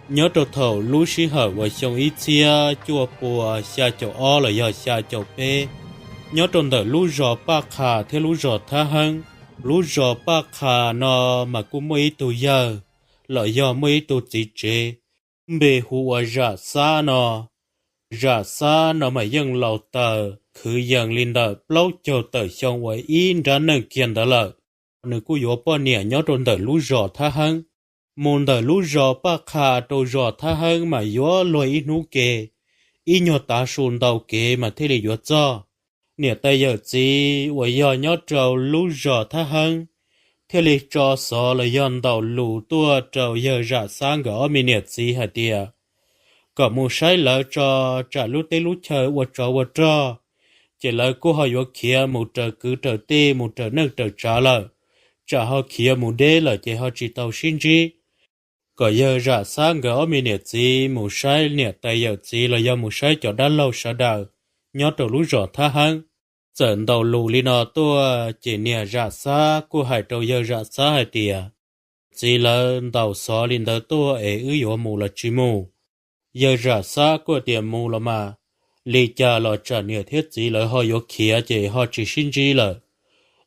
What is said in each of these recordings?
Nyob rau thaum lub sij hawm uas xyoo ib txhiab cuaj pua xya caum ob los yog xya caum peb, nyob rau ntawm lub zos Paj Qha thiab lub zos Thab Heeb, lub zos Paj Qha no mas kuj muaj ib tug yawg los yog muaj ib tug txiv tsev, npe hu ua Zam Xab no. Zam Xab no mas yeej laus taws khwv yees li ntawm plaub caug tawm xyoo uas ib nrab neej kiag ntawd lawm. Nws kuj yuav poj niam nyob rau ntawm lub zos Thab Heeb. Mus ntawm lub zos Paj Qha rau zos Thab Heeb mas yuav luag ib hnub ke, ib nyuag tav su ntau kev mas thiaj li yuav txog. Niam tais yawm txiv uas yog nyob rau lub zos Thab Heeb thiaj li tso xov los yog ntaus lus tuaj rau yawg Zam Xab nkawd ob me niam txiv hais tias kom mus saib lawv tso, tsam lub teb lub chaw ua tsov ua rog, ces lawv kuj ho yuav khiav mus raws kwv raws tij, mus raws neej raws tsav lawm, tsam ho khiav mus deb lawm ces ho tsis tau sib ntsib. Kom yawg Zam Xab nkawd ob me niam txiv mus saib niam tais yawm txiv los yog mus saib cov dab laug sawv daws nyob rau lub zos Thab Heeb. Txawm ntaus lus li no tuaj ces niam Zam Xab kuj hais rau yawg Zam Xab hais tias, txiv lawv ntaus xov li ntawd tuaj es wb yuav mus los tsis mus? Yawg Zam Xab kuj tias mus los mas, li cas los tsam niam thiab txiv lawv ho yuav khiav ces ho tsis sib ntsib lawm,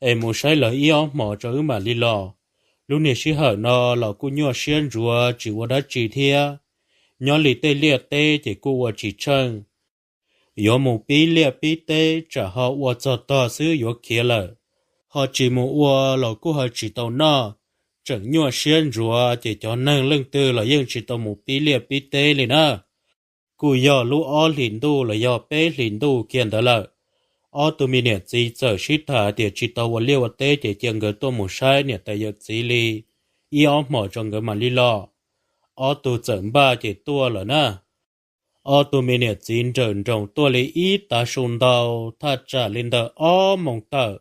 es mus saib lawv ib ob hmos tso wb mam li los. Lub niag sij hawm no los kuj nyuaj siab ntsuav tsis ua dab tsi thiab, nyob li tej liaj teb ces kuj ua tsis tsheej. Yuav mus pib liaj pib teb tsam ho ua txog tog xwb yuav khiav lawm, ho tsis mus ua los kuj ho tsis tau noj, tseem nyuaj siab ntsuav ces cov neeg leej twg los yeej tsis tau mus pib liaj pib teb li na. Kuj yog lub ob hlis ntuj los yog peb hlis ntuj kiag ntawd lawm, ob tug me niam txiv txawm sib tham tias tsis tau ua liaj ua teb ces cia nkawd tuaj mus saib niam tais yawm txiv li ib ob hmos tso nkawd mam li los. Ob tug txawm npaj ces tuaj lawm na. Ob tug me niam txiv nrawm nroos tuaj li ib tav su ntau, thaj tsam li ntawm ob moos tawm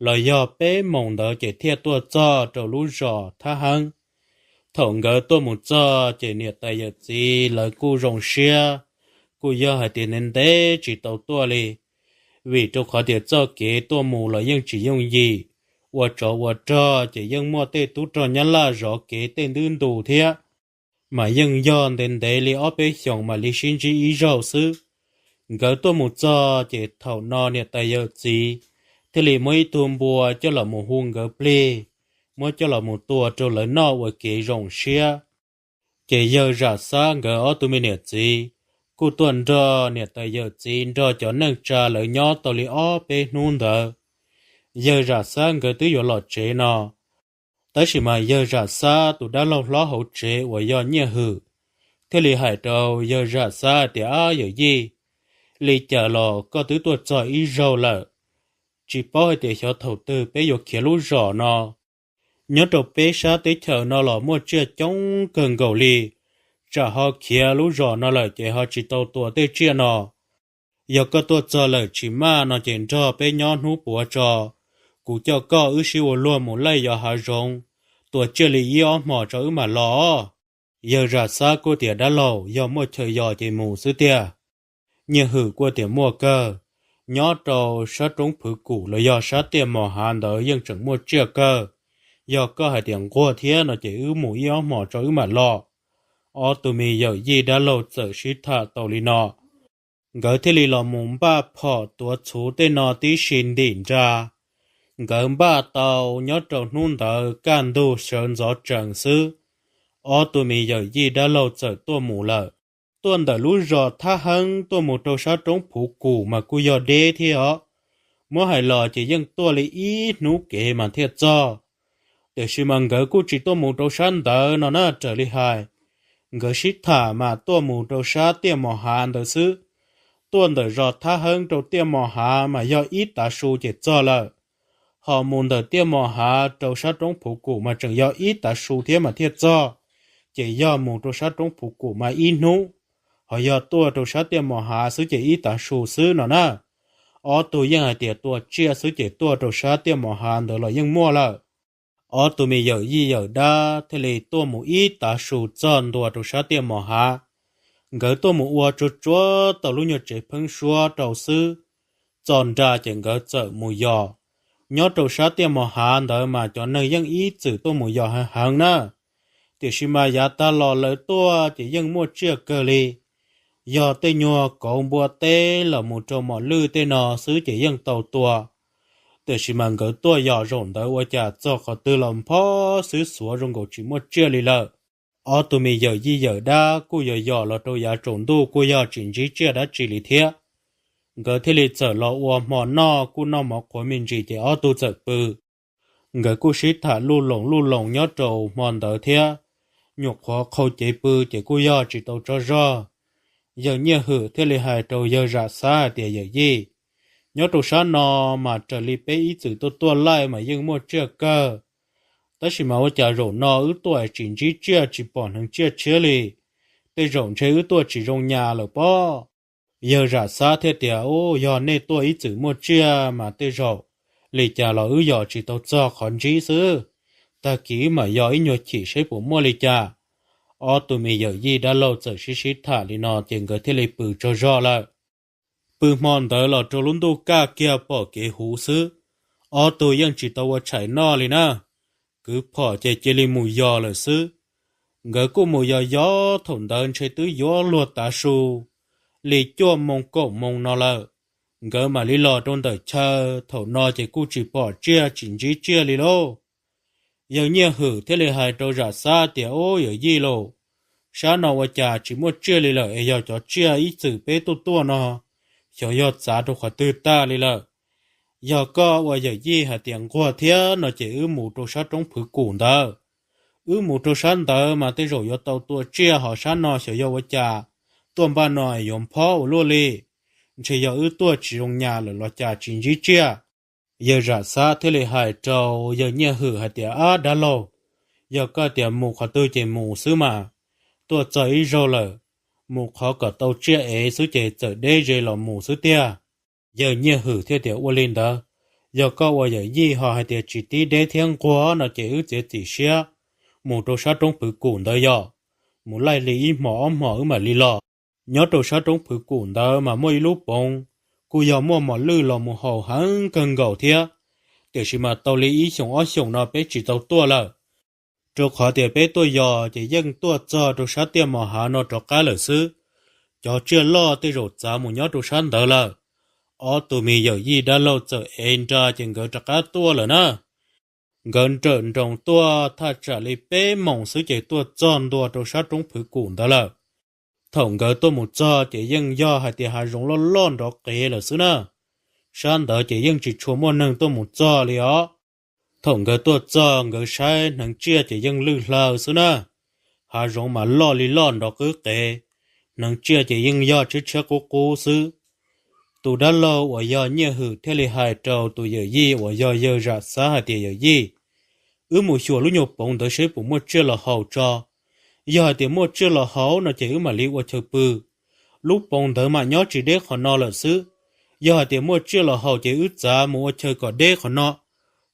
los yog peb moos ntawd ces thiaj tuaj txog rau lub zos Thab Heeb. Thaum nkawd tuaj mus txog ces niam tais yawm txiv lawv kuj zoo siab, kuj yog hais tias ntev ntev tsis tau tuaj li, vim rau qhov tias txoj kev tuaj mus los yeej tsis yooj yim, ua tsov ua rog ces yeej muaj tej tub rog Nyab Laj zov kev tej ntub ntu thiab. Mas yeej yog ntev ntev li ob peb xyoos mam li sib ntsib ib zaug xwb. Nkawd tuaj mus txog ces thaum no niam tais yawm txiv thiaj li muab ib tug npua coj los mus hu nkawd plig, muab coj los mus tua rau lawv noj ua kev zoo siab. Ces yawg Zam Xab nkawd ob tug me niam txiv kuj tuaj nrog niam tais yawm txiv nrog cov neej tsa lawv nyob tau li ob peb hnub ntawd. Yawg Zam Xab nkawd twb yuav los tsev no, tab sis mas yawg Zam Xab tus dab laug hlob hauv tsev uas yog Nyiaj Hwm thiaj li hais rau yawg Zam Xab hais tias, Ab yawm yij, li cas los koj twb tuaj txog ib zaug lawm, tsis paub hais tias xyov thaum twg peb yuav khiav lub zos no. Nyob rau peb sab teb chaws no los muaj tsiaj coob kawg nkaus li, tsam ho khiav lub zos no lawm ces ho tsis tau tua tej tsiaj no. Yog koj tuaj txog lawm tsis maj no ces nrog peb nyob hnub puav tso, kuv coj koj wb sib ua luag mus laij yos hav zoov, tua tsiaj li ib ob hmos tso wb mam los. Yawg Zam Xab kuj tias, Dab laug, yog muaj chaw yos ces mus xwb tiag. Nyiaj Hwm kuj tias, Muaj kawg, nyob rau sab roob Phwv Kum los yog sab tiaj Mos Hav ntawd yeej tseem muaj tsiaj kawg. Yog koj hais tias nquag thiab no ces wb mus ib ob hmos tso wb mam los. Ob tug me yawm yij dab laug txawm sib tham tau li no, nkawd thiaj li los mus npaj phom tuav txhuv tej no tib si ntim nra. Nkawd npaj tau nyob rau hnub ntawd kaj ntug sawv ntxov tsees xwb, ob tug me yawm yij dab laug txawm tuaj mus lawm. Tuaj ntawm lub zos Thab Heeb tuaj mus rau sab roob Phuv Kum mas kuj yog deb thiab os. Muab hais los ces yeej tuaj li ib hnub kev mas thiaj txog. Tiam sis mas nkawd kuj tsis tuaj mus rau sab ntawd no na, raws li hais, nkawd sib tham mas tuaj mus rau sab tiaj Mos Hav ntawd xwb. Tuaj ntawm zos Thab Heeb rau tiaj Mos Hav mas yog ib tav su ces txog lawm. Ho mus ntawm tiaj Mos Hav rau sab roob Phuv Kum mas tseem yog ib tav su thiab mas thiaj txog, ces yog mus rau sab roob Phuv Kum mas ib hnub. Ho yog tuaj rau sab tiaj Mos Hav xwb ces ib tav su xwb no na. Ob tug yeej hais tias tua tsiaj xwb ces tuaj rau sab tiaj Mos Hav ntawd los yeej muaj lawm. Ob tug me yawm yij yawm dab thiaj li tuaj mus ib tav su txog ntua rau sab tiaj Mos Hav. Nkawd tuaj mus ua tsuag tsuag tau lub nyuag tsev pheeb suab rau xwb, txo nra ces nkawd txawm mus yos. Nyob rau sab tiaj Mos Hav ntawd mas cov neeg yeej ib txwm tuaj mus yos heev heev na. Tiam sis mas yav tag los lawv tuaj ces yeej muaj tsiaj kawg li. Yog tej nyuag kauv npua teb los mus rau mos lwj tej no xwb ces yeej tau tua. Tiam sis mas nkawd tuaj yos zaum ntawd ua cas txog qhov twg los phob xwb, xuav zoo nkaus tsis muaj tsiaj li lawm. Ob tug me yawm yij yawm dab kuj yos yos los rau yav tsaus ntuj kuj yog tsis ntsib tsiaj dab tsi li thiab. Nkawd thiaj li txawm los ua hmo noj, kuj noj mov qhuav me ntsis ces ob tug txawm pw. Nkawd kuj sib tham luj loos luj loos nyob rau hmo ntawd thiab. Nyuam qhuav qhau cev pw ces kuj yog tsis tau tsaug zog. Yawg Nyiaj Hwm thiaj li hais rau yawg Zam Xab hais tias, Yawm yij, nyob rau sab no mas raws li peb ib txwm tuaj tuaj laij mas yeej muaj tsiaj kawg, tab sis mas ua cas zaum no wb tuaj tsis ntsib tsiaj tsis pom hneev tsiaj tshiab li? Tej zaum ntshe wb tuaj tsis zoo nyas lawm pob. Yawg Zam Xab thiaj tias, Ub, yog nej tuaj ib txwm muaj tsiaj mas tej zaum li cas los wb yos tsis tau txog qhov ntsib xwb. Tag kis wb mam yos ib nyuag chim seb puas muaj li cas. Ob tug me yawm yij dab laug txawm sib sib tham li no ces nkawd thiaj li pw tsaug zog lawm. Pw hmo ntawd los rau lub ntuj kaj kiag pom kev huv xwb, ob tug yeej tsis tau ua tshais noj li na. Kwv phom ces cia li mus yos lawm xwb. Nkawd kuj mus yos yos, thaum ntawd ntshe twb yuav luag tav su li cuaj moo kaum moo no lawm. Nkawd mam li los rau ntawm chaw, thaum no ces kuj tsis pom tsiaj tsis ntsib tsiaj li lauj. Yawg Nyiaj Hwm thiaj li hais rau Zam Xab tias, Ub, yawm yij lauj, sab no ua cas tsis muaj tsiaj li lawm es yog cov tsiaj ib txwm peb tuaj tuaj no xyov yog txav rau qhov twg tag li lawm. Yog koj ua yawm yij hais tias nquag thiab no ces wb mus rau sab roob Phwv Kum ntawd. Wb mus rau sab ntawd mas tej zaum yuav tau tua tsiaj, ho sab no xyov yog ua cas tuaj npaj no yuav phob ua luaj li. Ntshe yog wb tuaj tsis zoo nyas lawm los cas tsis ntsib tsiaj. Yawg Zam Xab thiaj li hais rau yawg Nyiaj Hwm hais tias, Ab dab laug, yog koj tias mus qhov twg ces mus xwb mas, tuaj txog ib zaug lawm, mus qhov kom tau tsiaj ev xwb ces txawm deb ze los mus xwb tiag. Yawg Nyiaj Hwm thiaj tias, Ua li ntawd, yog koj ua yawm yij ho hais tias tsis tib deb thiab nquag no ces wb txiav txim siab mus rau sab roob Phwv Kum ntawd yos, mus laij li ib hmos ob hmos wb mam li los. Nyob rau sab roob Phwv Kum ntawd mas muaj ib lub poov, kuj yog muaj mos lwj los mus haus heev kawg nkaus thiab. Tiam sis mas tau li ib xyoos ob xyoos no peb tsis tau tuaj lawm, rau qhov tias peb tuaj yos ces yeej tuaj txog rau sab tiaj mos hav no rov qab lawm xwb. Cov tsiaj loj tej zaum txav mus nyob rau sab ntawd lawm. Ob tug me yawm yij dab laug txawm ev nra ces nkawd rov qab tuaj lawm na. Nkawd nrawm nroos tuaj thaj tsam li peb moos xwb ces tuaj txog ntua rau sab roob Phwv Kum ntawd lawm. Thaum nkawd tuaj mus txog ces yeej yog hais tias hav zoov loj loj nrov qev lawm xwb na. Sab ntawd ces yeej tsis tshua muaj neeg tuaj mus txog li os. Thaum nkawd tuaj txog nkawd saib hneev tsiaj ces yeej lwj hlaw xwb na. Hav zoov mas loj li loj nrov qwb qev, hneev tsiaj ces yeej yog tshiab tshiab qub qub xwb. Tus dab laug uas yog Nyiaj Hwm thiaj li hais rau tus yawm yij uas yog yawg Zam Xab hais tias, Yawm yij, wb mus xyuas lub nyuag poov ntawd seb puas muaj tsiaj los haus tso. Yog hais tias muaj tsiaj los haus no ces wb mam li ua chaw pw. Lub poov ntawd mam nyob tsis deb qhov no lawm xwb. Yog hais tias muaj tsiaj los haus ces wb txav mus ua chaw kom deb qhov no,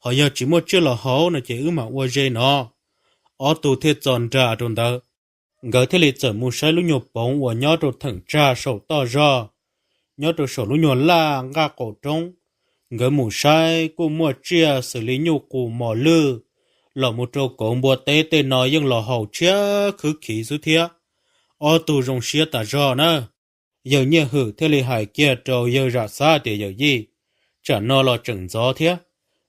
ho yog tsis muaj tsiaj los haus no ces wb mam ua ze no. Ob tug thiaj txo nra rau ntawd. Nkawd thiaj li txawm mus saib lub nyuag poov uas nyob rau theem tsag saum toj zog, nyob rau saum lub nyuag laj nqaj qaum roob. Nkawd mus saib kuj muaj tsiaj xws li nyuj qus mos lwj los mus rau kauv npua teb tej no yeej los haus tshiab khwb khiv xwb thiab. Ob tug zoo siab tas zog na. Yawg Nyiaj Hwm thiaj li hais kiag rau yawg Zam Xab tias, Yawm yij, tsam no los tseem ntxov thiab,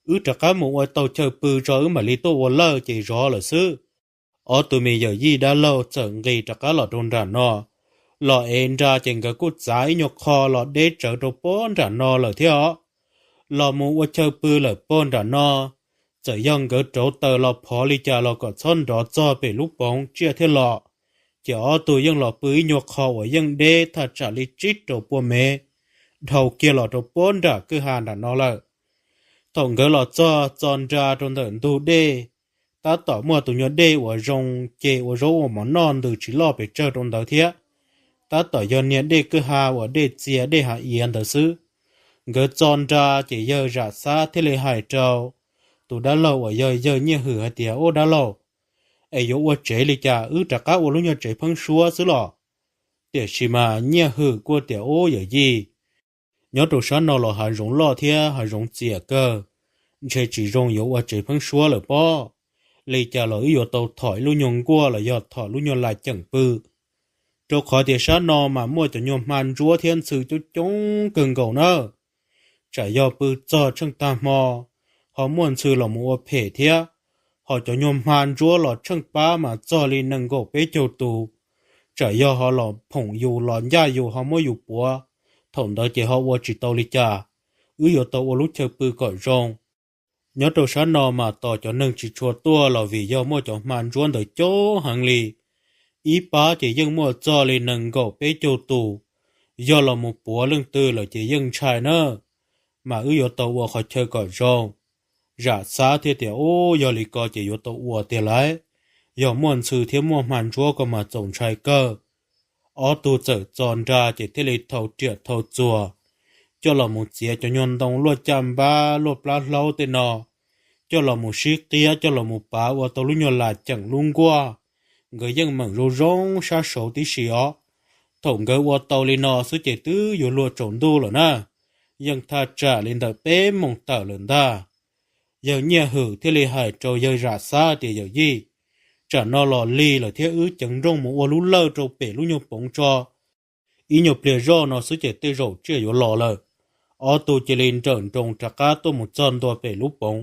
wb rov qab mus ua tau chaw pw tso wb mam li tuaj ua lawj ces zov lawm xwb. Ob tug me yawm yij dab laug txawm nqis rov qab los rau nram no, los ev nra ces nkawd kuj txav ib nyuag qho los deb tsawv rau puag nram no lawm thiab os. Los mus ua chaw pw lawm puag nram no, txawm yog nkawd rauv taws los phov li cas los kom txhob nrov txog pem lub poov tsiaj thiaj los. Ces ob tug yeej los pw ib nyuag qho uas yeej deb thaj tsam li tsib rau pua mev, dhau kiag los rau puag nram kwj ha nram no lawm. Thaum nkawd los txog txo nra rau ntawm ntug dej, tab tom muaj tus nyuag dej uas zoo ces ua zaub ua mov noj ntws tsis loj pes tsawg rau ntawd thiab. Tab tom yog niag dej kwj ha uas dej txias dej hav iav ntawd xwb. Nkawd txo nra ces yawg Zam Xab thiaj li hais rau tus dab laug uas yog yawg Nyiaj Hwm hais tias, Ub dab laug, es yuav ua tsev li cas, wb rov qab ua lub nyuag tsev pheeb suab xwb los? Tiam sis mas Nyiaj Hwm kuj tias, Ub yawm yij, nyob rau sab no los hav zoov loj thiab hav zoov txias kawg, ntshe tsis zoo yuav ua tsev pheeb suab lawm pob. Li cas los wb yuav tau thom ib lub nyuag nkuaj los yog thom lub nyuag laj ceem pw, rau qhov tias sab no mas muaj cov nyuag hma ntsuab thiab ntxhw coob coob kawg nkaus na. Tsam yog pw txog tsheej tag hmo, ho muaj ntxhw los mus ua phem thiab, ho cov nyuag hma ntsuab los tsheej pab mas txog li nees nkaum peb caug tus. Tsam yog ho los phoom yus los ncaj yus ho muab yus puav, thaum ntawd ces ho ua tsis tau li cas. Wb yuav tau ua lub chaw pw kom zoo. Nyob rau sab no mas tos cov neeg tsis tshua tuaj los vim yog muaj cov hma ntsuab ntawd coob heev li. Ib pab ces yeej muaj txog li nees nkaum peb caug tus, yog los mus puav leej twg lawm ces yeej ntshai na. Mas wb yuav tau ua qhov chaw kom zoo. Zam Xab thiaj tias, Ub, yog li ko ces yuav tau ua tiag lauj. Yog muaj ntxhw thiab muaj hma ntsuab ko mas txaus ntshai kawg. Ob tug txawm txo nra ces thiaj li thau riam thau txuas coj los mus txiav cov nyuag ntoo luaj caj npab luaj plab hlaub tej no, coj los mus sib qiab coj los mus pav ua tau lub nyuag laj ceem lub nkuaj. Nkawd yeej meem zoo zoo sab saud tib si os. Thaum nkawd ua tau li no xwb ces twb yuav luag tsaus ntuj lawm na, yeej thaj tsam li ntawm peb moos tawm lawm ntag. Yawg Nyiaj Hwm thiaj li hais rau yawg Zam Xab tias, Yawm yij, tsam no los lig lawm thiab wb ceev nrooj mus ua lub lawj rau pem lub nyuag poov tso. Ib nyuag pliag zoj no xwb ces tej zaum tsiaj yuav los lawm. Ob tug cia li nrawm nroos rov qab tuaj mus txog ntua pem lub poov.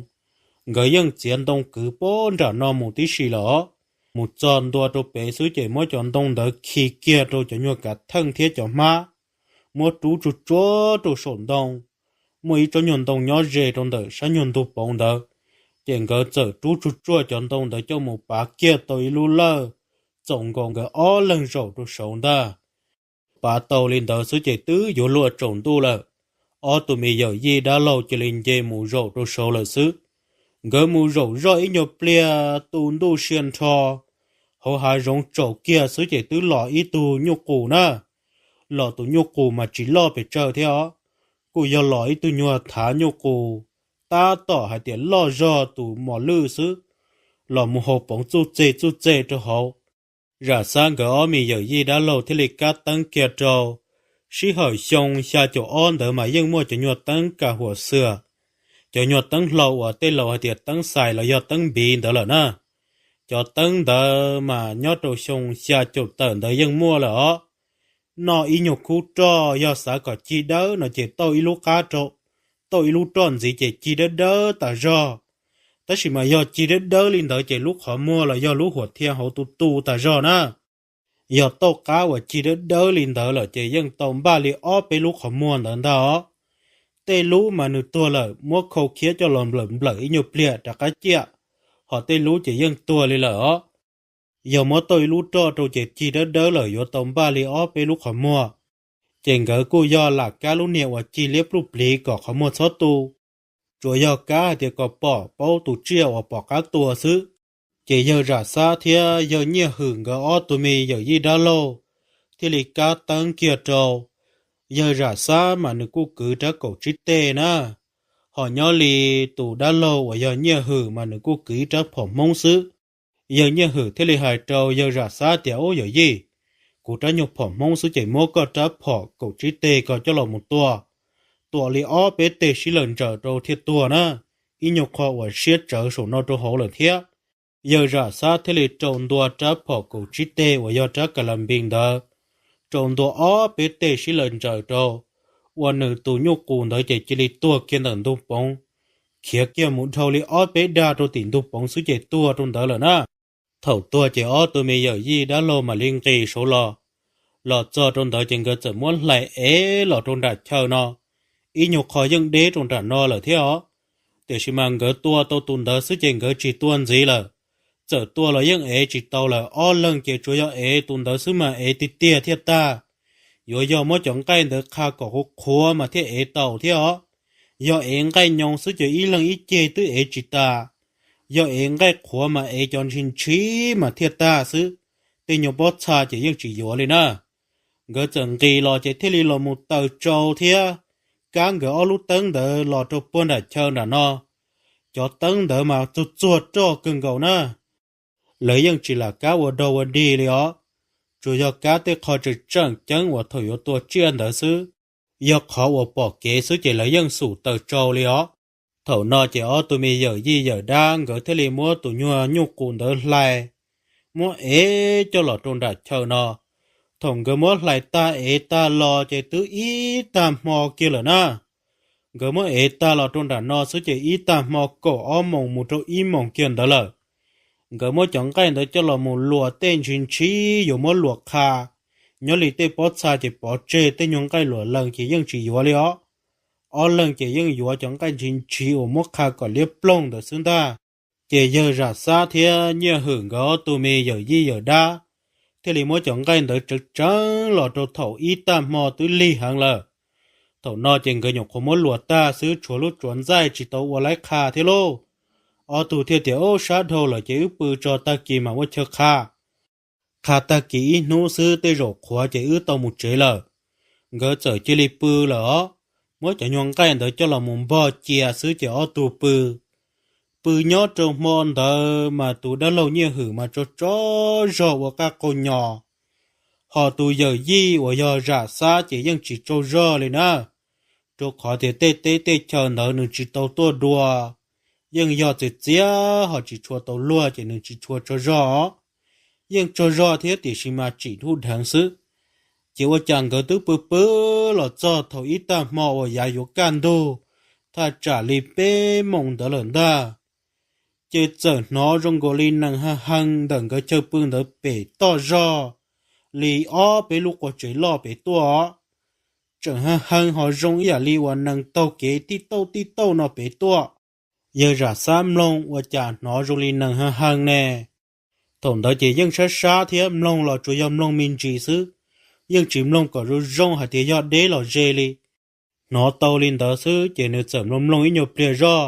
Nkawd yeej txiav ntoo kwv pob nram no mus tib si lawm os. Mus txog ntua rau pem xwb ces muab cov ntoo ntawd khi kiag rau cov nyuag kav theej thiab cov hmab, muab rub tsuj tsuag rau saum ntoo. Muaj ib tsob nyuag ntoo nyob ze rau ntawm sab nyuag ntug poov ntawd, ces nkawd txawm rub tsuj tsuag cov ntoo ntawd coj mus pav kiag tau ib lub lawj, txaus nkaus nkawd ob leeg zaum rau saud ntag. Pav tau li ntawd xwb ces twb yuav luag tsaus ntuj lawm. Ob tug me yawm yij dab laug cia li nce mus zaum rau saud lawm xwb. Nkawd mus zaum zoj ib nyuag pliag tu ntuj sia nrho, hauv hav zoov tsaus kiag xwb ces twb los ib tug nyuj qus na. Los tus nyuj qus mas tsis loj pes tsawg thiab os, kuj yog los ib tug nyuag thav nyuj qus, tab tom hais tias loj zog tus mos lwj xwb, los mus haus poov txuj txej txuj txej rau hauv. Zam Xab nkawd ob me yawm yij dab laug thiaj li kab teeb kiag rau. Sij hawm xyoo xya caum ob ntawd mas yeej muaj cov nyuag teeb ka huam xwm, cov nyuag teeb hlau uas tej laus hais tias teeb xais los yog teeb npiv ntawd lawm na. Cov teeb ntawd mas nyob rau xyoo xya caum tawm ntawd yeej muaj lawm os. Noj ib nyuag khub roj yog xav kom cig dawb no ces tauj ib lub qab rau, tauj ib lub roj ntxiv ces cig dawb dawb tas zog. Tab sis mas yog cig dawb dawb li ntawd ces lub qhov muag los yog lub huam thia hauv tu tu tas zog na. Yog tauj qab uas cig dawb dawb li ntawd lawm ces yeej tau npaj li ob peb lub qhov muag ntawd ntag os. Tej lub mas nws tuag lawm muab khau khiab coj los nplawm nplawm ib nyuag pliag rov qab ciaj, ho tej lub ces yeej tuag li lawm os. Yog muab tauj ib lub roj rau ces cig dawb dawb lawm yuav tau npaj li ob peb lub qhov muag. Ces nkawd kuj yog lam kab lub niag uas cig liab pluj pliv kom qhov muag txhob tu, tsuas yog kab hais tias kom pom paub tus tsiaj uas pom qab tua xwb. Ces yawg Zam Xab thiab yawg Nyiaj Hwm nkawd ob tug me yawm yij dab laug thiaj li kab teeb kiag rau. Yawg Zam Xab mas nws kuj kwv rab kaum tsib teg na, ho nyob li tus dab laug uas yog Nyiaj Hwm mas nws kuj kwv ib rab phom Hmoob xwb. Yawg Nyiaj Hwm thiaj li hais rau yawg Zam Xab tias, Ub yawm yij, kuv rab nyuag phom Hmoob xwb ces muab koj rab phom kaum tsib teg ko coj los mus tua. Tua li ob peb teg sib lawm ntsawm rau thiaj tuag na. Ib nyuag qho uas siab tsawv saum no rau hauv lawm thiab. Yawg Zam Xab thiaj li rau ntua rab phom kaum tsib teg uas yog rab ka la npis ntawd, rau ntua ob peb teg sib lawm ntsawm rau, ua nws tus nyuj qus ntawd ces cia li tuag kiag ntawm ntug poov, khiav kiag mus dhau li ob peb dag rau tim ntug poov xwb ces tuag rau ntawd lawm na. Thaum tuag ces ob tug me yawm yij dab laug mam li nqis saud los. Los txog rau ntawd ces nkawd txawm muab hlais ev los rau nram chaw no, ib nyuag qho yeej deb rau nram no lawm thiab os. Tiam sis mas nkawd tua tau tus ntawd xwb ces nkawd tsis tua ntxiv lawm. Txawm tua los yeej ev tsis tau lawm, ob leeg ces tsuas yog ev tus ntawd xwb mas ev tiag tiag thiaj tag. Yuav yog muab cov nqaij ntawd qha kom qhuav qhuav mas thiaj ev tau thiab os. Yog ev nqaij nyoo xwb ces ib leeg ib ceg twb ev tsis tas. Yog ev nqaij qhuav mas ev cov ntshis ntshis mas thiaj tag xwb. Tej nyuag pob txha ces yeej tsis yuav li na. Nkawd txawm nqis los ces thiaj li los mus taws tsau thiab kab nkawd ob lub teeb ntawd los rau puag nram chaw nram no. Cov teeb ntawd mas txuag txuag roj kawg nkaus na. Lawv yeej tsis lam kab ua dog ua dig li os, tsuas yog kab tej qho tseem tseem ceeb uas thaum yuav tua tsiaj ntawd xwb. Yog qhov uas pom kev xwb ces lawv yeej xum taws tsau li os. Thaum no ces ob tug me yawm yij yawm dab nkawd thiaj li muab tus nyuag nyuj qus ntawd hlais, muab ev coj los rau nram chaw no. Thaum nkawd muab hlais tag ev tag los ces twb ib tag hmo kiag lawm na. Nkawd muab ev tag los rau nram no xwb ces ib tag hmo kaum ob moos mus rau ib moos kiag ntawd lawm. Nkawd muab cov nqaij ntawd coj los mus luas tej ntshis ntshis yuav muab luas qha. Nyob li tej pob txha ces pov tseg, tej nyuag nqaij luam lees ces yeej tsis yuav li os. Ob leeg ces yeej yuav cov nqaij ntshis ntshis uas muab qha kom liab ploog ntawd xwb ntag. Ces yawg Zam Xab thiab Nyiaj Hwm nkawd ob tug me yawm yij yawm dab thiaj li muab cov nqaij ntawd tseev tseev los rau thaum ib tag hmo twb lig heev lawm. Thaum no ces nkawd nyuam qhuav muab luas tag xwb, tshuav lub tsuav ntxaij tsis tau ua laib qha thiab lauj. Ob tug thiaj tias, Ub, sab dhau lawm ces wb pw tso, tag kis mam ua chaw qha. Qha tag kis ib hnub xwb tej zaum qhuav ces wb tau mus tsev lawm. Nkawd txawm cia li pw lawm os. Muab cov nyuag nqaij ntawd coj los mus npog cia xwb ces ob tug pw. Pw nyob rau hmo ntawd mas tus dab laug Nyiaj Hwm mas tsaug tsaug zog ua qaj qaug nyos, ho tus yawm yij uas yog Zam Xab ces yeej tsis tsaug zog li na, rau qhov tias tej teb tej chaw ntawd nws tsis tau tuaj dua, yeej yog txias txias ho tsis tshua tau luag ces nws tsis tshua tsaug zog. Yeej tsaug zog thiab tiam sis mas tsim dub dheev xwb. Ces ua cas nkawd twb pw pw los txog thaum ib tag hmo uas yav yuav kaj ntug, thaj tsam li peb moos ntawd lawm ntag, ces txawm hnov zoo nkaus li nees ha hee ntawm nkawd chaw pw ntawd pem toj zog li ob peb lub qua tsev loj pem tuaj. Tseem ha hee ho zoo ib yam li uas nees taug kev tij tauj tij tauj no pem tuaj. Yawg Zam Xab mloog ua cas hnov zoo li nees ha hee ne. Thaum ntawd ces yeej sab sab thiab, mloog los tsuas yog mloog me ntsis xwb, yeej tsis mloog kom zoo zoo hais tias yog deb los ze li. Hnov tau li ntawd xwb ces nws txawm mloog mloog ib nyuag pliag zoj,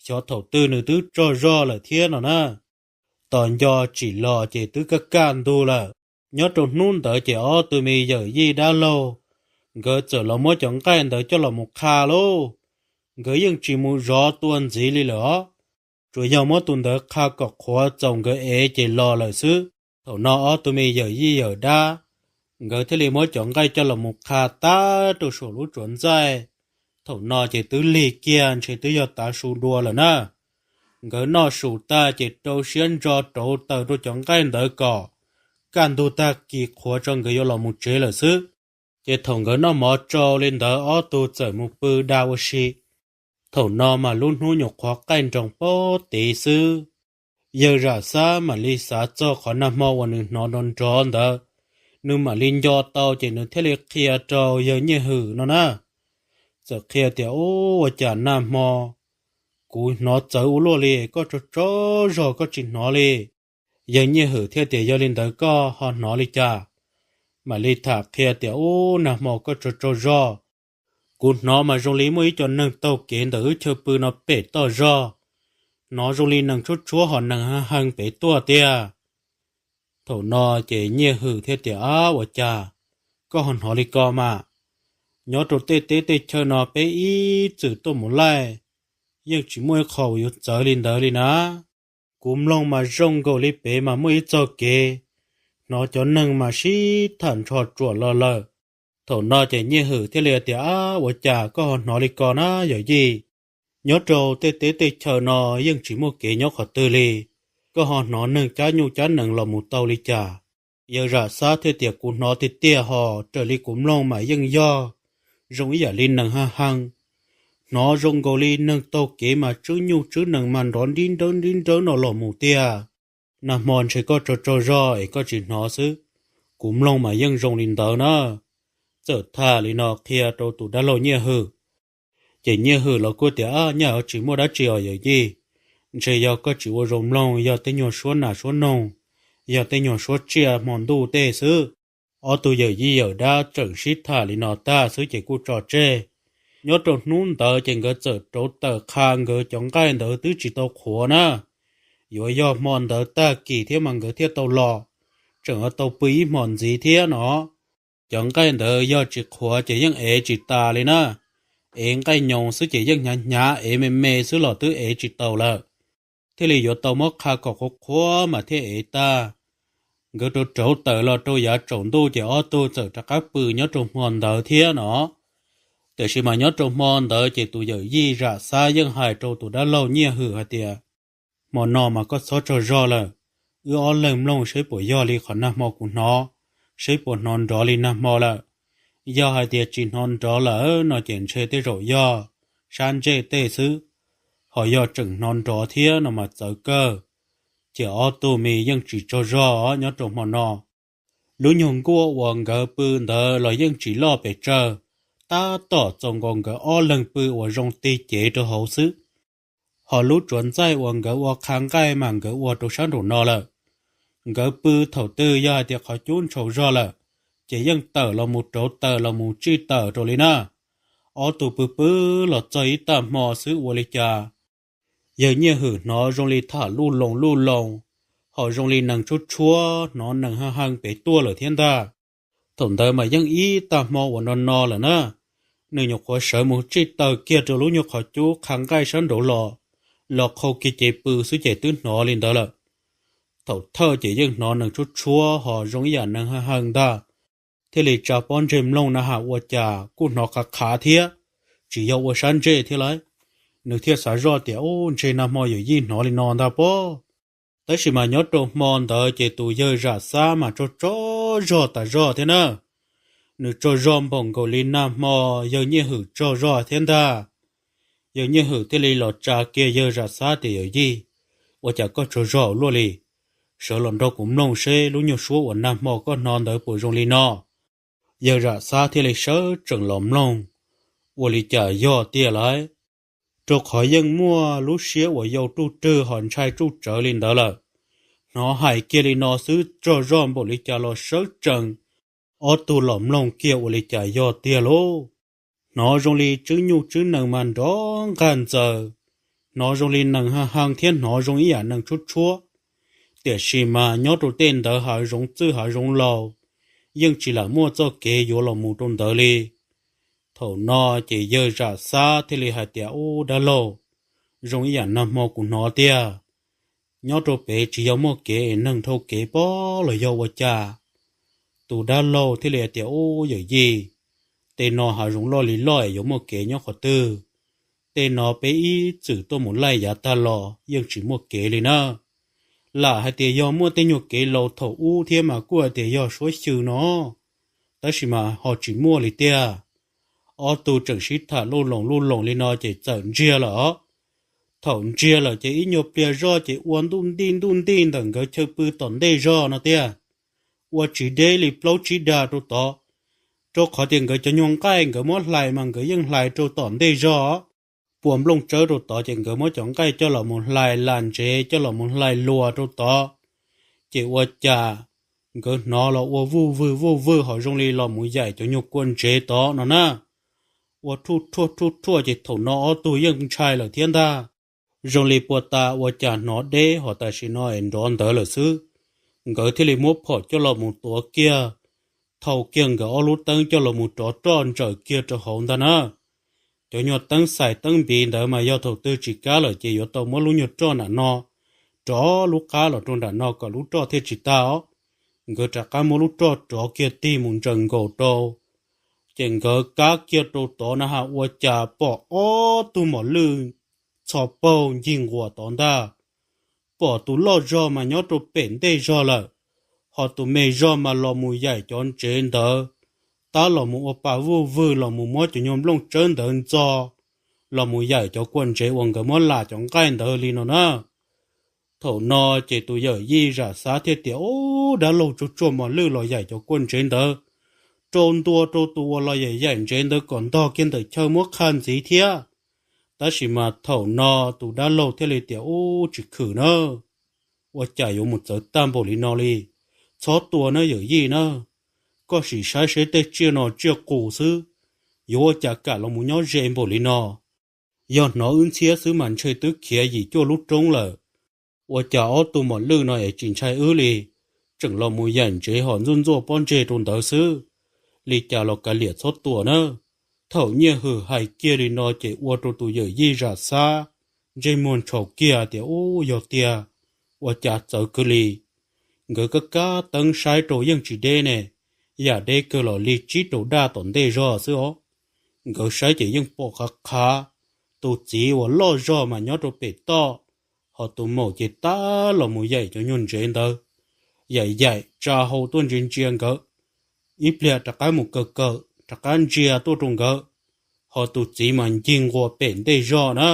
xyov thaum twg nws twb tsaug zog lawm thiab no na. Tos nco tsim los ces twb kaj kaj ntug lawm. Nyob rau hnub ntawd ces ob tug me yawm yij dab laug, nkawd txawm los muab cov nqaij ntawd coj los mus qha lauj. Nkawd yeej tsis mus zov tua ntxiv li lawm os, tsuas yog muab tus ntawd qha kom qhuav txaus nkawd ev ces los lawm xwb. Thaum no ob tug me yawm yij yawm dab, nkawd thiaj li muab cov nqaij coj los mus qha tag rau saum lub tsuav ntxaij. Thaum no ces twb lig kiag ntshe twb yog tav su dua lawm na. Nkawd noj su tag ces rau siab ntso rauv taws rau cov nqaij ntawd kom kaj ntug tag kis qhuav tso nkawd yuav los mus tsev lawm xwb. Ces thaum nkawd noj mov tsau li ntawd ob tug txawm mus pw da ua si. Thaum no mas lub hnub nyuam qhuav qaij nroos pob tid xwb. Yawg Zam Xab mam li xav txog qhov nag hmo uas nws hnov nrov nrov ntawd, nws mam li nco tau ces nws thiaj li qhia rau yawg Nyiaj Hwm no na. Txawm qhia tias, Ub, ua cas nag hmo kuv hnov txawv ua luaj li, koj tsaug tsaug zog koj tsis hnov li? Yawg Nyiaj Hwm thiaj tias, Yog li ntawd koj ho hnov li cas? Mam li tham qhia tias, Ub, nag hmo koj tsaug tsaug zog, kuv hnov mas zoo li muaj ib co neeg taug kev ntawm wb chaw pw no pem toj zog, hnov zoo li nees tshuab tshuab ho nees ha hee pem tuaj tiag. Thaum no ces Nyiaj Hwm thiaj tias, Ab, ua cas koj ho hnov li ko mas? Nyob rau tej teb tej chaw no peb ib txwm tuaj mus laij, yeej tsis muaj ib qho uas yuav txawv li ntawd li na. Kuv mloog mas zoo nkaus li pem mas muaj ib txoj kev, hnov cov neeg mas sib tham nrho tsuam los lawm. Thaum no ces Nyiaj Hwm thiaj li tias, Ab, ua cas koj ho hnov li ko na yawm yij? Nyob rau tej teb tej chaw no yeej tsis muaj kev nyob qhov twg li, koj ho hnov neeg cab nyuj cab nees los mus tau li cas? Yawg Zam Xab thiaj tias, Kuv hnov tiag tiag hos, raws li kuv mloog mas yeej yog zoo ib yam li nees ha hee, hnov zoo nkaus li neeg taug kev mas tswb nyuj tswb nees mas nrov nrib nrawb nrib nrawb no los mus tiag. Nag hmo ntshe koj tsaug tsaug zog es koj tsis hnov xwb, kuv mloog mas yeej zoo li ntawd na. Txawm tham li no qhia rau tus dab laug Nyiaj Hwm, ces Nyiaj Hwm los kuj tias, Ab, nyaj tsis muaj dab tsi os yawm yij, ntshe yog koj tsis ua zoo mloog, yog tej nyuag suab nas suab noog, yog tej nyuag suab tsiaj hmo ntuj tej xwb. Ob tug yawm yij yawm dab tseem sib tham li no tag xwb ces kuj tso tseg. Nyob rau hnub ntawd ces nkawd txawm rauv taws qha nkawd cov nqaij ntawd twb tsis tau qhuav na. Yuav yog hmo ntawd tag kis thiab mas nkawd thiaj tau los, tseem tau pw ib hmos ntxiv thiab no. Cov nqaij ntawd yog tsis qhuav ces yeej ev tsis tas li na. Ev nqaij nyoos xwb ces yeej hnyav hnyav, ev me me xwb los twb ev tsis taus lawm, thiaj li yuav tau muab qha kom qhuav qhuav mas thiaj ev tag. Nkawd rauv rauv taws los rau yav tsaus ntuj ces ob tug txawm rov qab pw nyob rau hmo ntawd thiab no. Tiam sis mas nyob rau hmo ntawd ces tus yawm yij Zam Xab yeej hais rau tus dab laug Nyiaj Hwm hais tias, hmo no mas koj txhob tsaug zog lawm, wb ob leeg mloog seb puas yog li qhov nag hmo kuv hnov, seb puas hnov nrov li nag hmo lawm. Yog hais tias tsis hnov nrov lawm no ces ntshe tej zaum yog sab ntsej tej xwb, ho yog tseem hnov nrov thiab no mas txawv kawg. Ces ob tug me yeej tsis tsaug zog nyob rau hmo no. Lub nyuag nkuaj uas nkawd pw ntawd los yeej tsis loj pes tsawg, tab tom txaus nkaus nkawd ob leeg pw uas zoo tig cev rau hauv xwb. Ho lub tsuav ntxaij uas nkawd ua qha nqaij mas nkawd ua rau sab nraum no lawm. Nkawd pw thaum twg yog hais tias qhov cub ntshau zog lawm, ces yeej tawm los mus rauv taws los mus tsij taws rau li na. Ob tug pw pw los txog ib tag hmo xwb ua li cas yawg Nyiaj Hwm hnov zoo li tham luj loos luj loos, ho zoo li nees tshuab tshuab hnov nees ha hee pem tuaj lawm thiab ntag. Thaum ntawd mas yeej ib tag hmo uas no no lawm na, nws nyuam qhuav sawv mus tsij taws kiag rau lub nyuag qhov cub qha nqaij sab nraud los, los qhau kiag cev pw xwb ces twb hnov li ntawd lawm. Thaum thawj ces yeej hnov nees tshuab tshuab ho zoo ib yam nees ha hee ntag, thiaj li tsa pob ntseg mloog na has ua cas kuj hnov qhav qhav thiab, tsis yog ua sab ntsej thiab lauj. Nws thiaj xav zoj tias, ub, ntshe nag hmo yawm yij hnov li no ntag pob. Tab sis mas nyob rau hmo ntawd ces tus yawg Zam Xab mas tsaug tsaug zog tas zog thiab na. Nws tsaug zog npaum nkaus li nag hmo yawg Nyiaj Hwm tsaug zog thiab ntag. Yawg Nyiaj Hwm thiaj li los tsa kiag yawg Zam Xab tias, yawm yij, ua cas koj tsaug zog ua luaj li? Sawv los nrog kuv mloog seb lub nyuag suab uas nag hmo koj hnov ntawd puas zoo li no. Yawg Zam Xab thiaj li sawv tsees los mloog, ua li cas yog tiag lauj, rau qhov yeej muaj lub siab uas yau ruj rwg ho ntshai tsuj tsawv li ntawd lawm. Hnov hais kiag li no xwb tsaug zog npaum li cas los sawv tsees, ob tug los mloog kiag ua li cas yog tiag lauj. Hnov zoo li tswb nyuj tswb nees mas nrov nqag ntxaws, hnov zoo li nees ha hee thiab hnov zoo ib yam nees tshuab tshuab. Tiam sis mas nyob rau tej ntawd hav zoov txwj hav zoov laus, yeej tsis lam muaj txoj kev yuav los mus rau ntawd li. Thaum no ces yawg Zam Xab thiaj li hais tias, ub, dab laug, zoo ib yam nag hmo kuv hnov tiag. Nyob rau pem tsis yog muaj kev es neeg dhau kev pob los yog ua cas? Tus dab laug thiaj li hais tias, ub, yawm yij, tej no hav zoov loj li loj es yuav muaj kev nyob qhov twg? Tej no peb ib txwm tuaj mus laij yav tag los yeej tsis muaj kev li na. Lam hais tias yog muaj tej nyuag kev laus thaum ub thiab mas kuj hais tias yog suab xyw no, tab sis mas ho tsis muaj li tiag. Ob tug tseem sib tham luj loos luj loos li no ces txawm ntsiag lawm os. Thaum ntsiag lawm ces ib nyuag pliag zoj ces ua ntuj ntij ntuj ntij ntawm nkawd chaw pw tom ntej zog no tiag. Ua tsis deb li plaub tsib dag rau tod, rau qhov tias nkawd cov nyuag nqaij nkawd muab hlais mas nkawd yeej hlais rau tom ntej zog. Pua nplooj tsawb rau tod ces nkawd muab cov nqaij coj los mus hlais las ntsev coj los mus hlais luas rau tod. Ces ua cas nkawd hnov los ua vuj vwg vuj vwg ho zoo li los mus yaim cov nyuag kua ntsev tod no na. Ua thuj thuaj thuj thuaj ces thaum no ob tug yeej ntshai lawm thiab ntag. Zoo li pua ta ua cas hnov deb ho tam sim no es nrov ntawd lawm xwb. Nkawd thiaj li muab phom coj los mus tuav kiag, thau kiag nkawd ob lub teeb coj los mus rov roj ntsawm kiag rau hauv ntag na. Cov nyuag teeb xais teeb npiv ntawd mas yog thaum twg tsis kam lawm ces yuav tau muab lub nyuag roj nram no rov lub qab los rau nram no kom lub roj thiaj tsis tag os. Nkawd rov qab muab lub roj rov kiag tig mus ntsaws nkaus rau. Ces nkawd kab kiag rau tod na has ua cas pom ob tug mos lwj txho paug ncig nquas tod ntag. Pom tus loj zog mas nyob rau pem ntej zog lawm, ho tus me zog mas los mus yaim cov ntsev ntawd, tab los mus ua pa vuj vwg los mus muab cov nyuag nplooj tsawb ntawd ntxo los mus yaim cov kua ntsev uas nkawd muab las cov nqaij ntawd li no na. Thaum no ces tus yawm yij Zam Xab thiaj tias, ub, dab laug tsuag tsuag mos lwj los yaim cov kua ntsev ntawd, rau ntua rau tus uas los yaim yaim ntsev ntawd kom ntog kiag ntawm chaw muab qha ntxiv thiab. Tab sis mas thaum no tus dab laug thiaj li tias, ub, tsis khwm na, ua cas yuav mus txawv tag npaum li no li. Txhob tua na yawm yij na, koj sim saib seb tej tsiaj no tsiaj qus xwb, yuav ua cas kam los mus nyob ze npaum li no. Yog hnov wb ntxhiab xwb mas ntshe twb khiav yim cuaj lub roob lawm. Ua cas ob tug mos lwj no es tsis ntshai wb li, tseem los mus yaim ntsev ho ntxuaj ntxuaj pob ntseg rau ntawd xwb. Li cas los kav liam txhob tua na. Thaum Nyiaj Hwm hais kiag li no ces ua rau tus yawm yij Zam Xab ntsej muag ntshaus kiag tias, ub, yog tiag, ua cas txawv kawg li. Nkawd kab kab teeb saib rau yeej tsis deb ne, yam deb kawg los li tsib rau daj tom ntej zog xwb os. Nkawd saib ces yeej pom qhav qhav, tus txiv uas loj zog mas nyob rau pem toj, ho tus maum ces tab los mus yaim cov nyuag ntsev ntawd, yaim yaim tsa hau tuaj ntsia ntsia nkawd, ib pliag rov qab mus kaw kaw rov qab ntsia tuaj rau nkawd, ho tus txiv mas ncig nquas pem ntej zog na.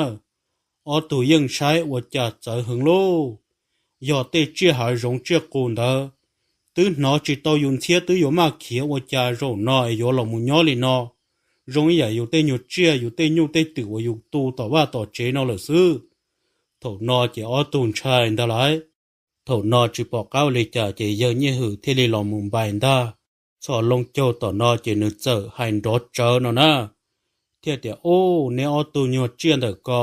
Ob tug yeej saib ua cas txawv heev lauj, yog tej tsiaj hav zoov tsiaj qus ntawd twb hnov tsis tau yus ntxhiab twb yuav maj khiav ua cas zaum no es yuav los mus nyob li no, zoo ib yam yus tej nyuag tsiaj yus tej nyuj tej twm uas yus tu tom vaj tom tsev no lawm xwb. Thaum no ces ob tug ntshai ntag lauj. Thaum no tsis pom qab ua li cas ces yawg Nyiaj Hwm thiaj li los mus npais ntag. Txhos loo caug tom no ces nws txawm hais nrov tsawv no na, thiaj tias, Ub, neb ob tug nyuag tsiaj ntawm ko,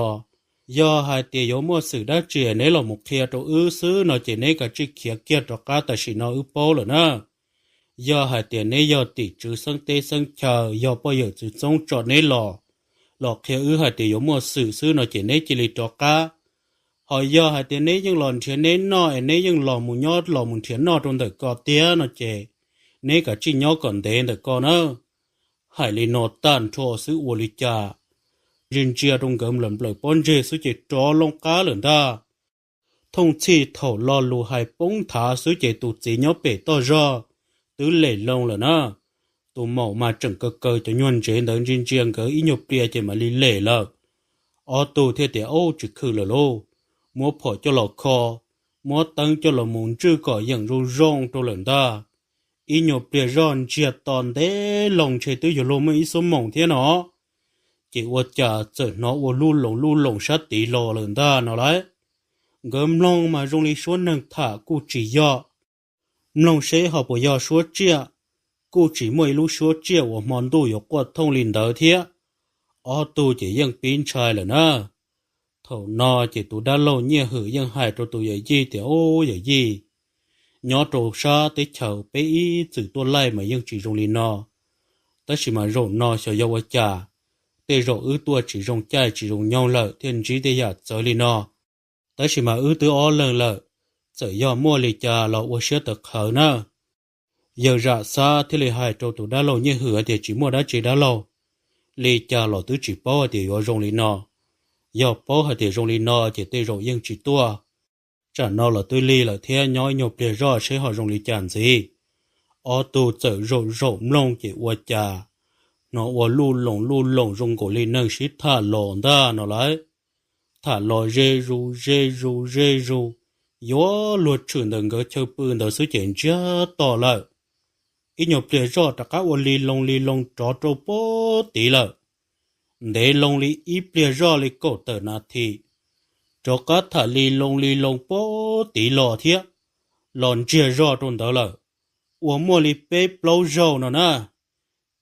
yog hais tias yuav muaj xwm dab tsi neb los mus qhia rau wb xwb no ces neb kav tsij khiav kiag rov qab tam sim no wb paub lawm na. Yog hais tias neb yog tim tswv xeeb teb xeeb chaw, yog poj yawm txwv txoob tso neb los, los qhia wb hais tias yuav muaj xwm xwb no ces neb cia li rov qab. Ho yog hais tias neb yeej los nrhiav neb noj es neb yeej los mus nyob los mus nrhiav noj rau ntawm ko tiag no ces neb kav tsij nyob kom ntev ntawm ko na. Hais li no tag nrho xwb ua li cas, ntsia ntsia rau nkawd nplawm nplawm pob ntseg xwb ces rov loo qab lawm ntag. Thooj txhij thaum lo lus hais poob nthav xwb ces tus txiv nyob pem toj zog twb lem loo lawm na. Tus maum mas tseem kaw kaw cov nyuag ntsev ntawd ntsia ntsia nkawd ib nyuag pliag ces mam li lem lawm. Ob tug thiaj tias, Ub, tsis khwm lawm lauj, muab phom coj los kho, muab teeb coj los mus ntswj kom yeem zoo zoo rau lawm ntag. Ib nyuag pliag zoj ntsiag to ntev loo ntshe twb yuav luag muaj ib xuab moos thiab no, ces ua cas txawm hnov ua luj loos luj loos sab tid los lawm ntag no lauj. Nkawd mloog mas zoo li suab neeg tham kuj tsis yog, mloog seb ho puas yog suab tsiaj, kuj tsis muaj ib lub suab tsiaj uas hmo ntuj yuav quaj thooj li ntawd thiab. Ob tug ces yeej pib ntshai lawm na. Thaum no ces tus dab laug Nyiaj Hwm yeej hais rau tus yawm yij tias, Ub, yawm yij, nyob rau sab teb chaws peb ib txwm tuaj laij mas yeej tsis zoo li no, tab sis mas zaum no xyov yog ua cas, tej zaum wb tuaj tsis zoo caij tsis zoo nyoog lawm thiaj ntsib tej yam txawv li no. Tab sis mas wb twb ob leeg lawm, txawm yog muaj li cas los ua siab tawv qhawv na. Yawg Zam Xab thiaj li hais rau tus dab laug Nyiaj Hwm hais tias, Tsis muaj dab tsi dab laug, li cas los twb tsis paub hais tias yuav zoo li no. Yog paub hais tias zoo li no ces tej zaum yeej tsis tuaj, tsam no los twb lig lawm thiab, nyob ib nyuag pliag zoj seb ho zoo li cas ntxiv. Ob tug txawm zaum zaum mloog ces ua cas hnov ua luj loos luj loos zoo nkaus li neeg sib tham los ntag no lauj. Tham los ze zus ze zus ze zus, yuav luag tshwm ntawm nkawd chaw pw ntawd xwb ces ntsiag to lawm. Ib nyuag pliag zoj rov qab ua li loo li loo rov rau pob tid lawm. Ntev loo li ib pliag zoj li kaum tawm nas this, rov qab tham li loo li loo pob tid los thiab, los ntsiag zog rau ntawd lawm, ua muaj li peb plaub zaug no na.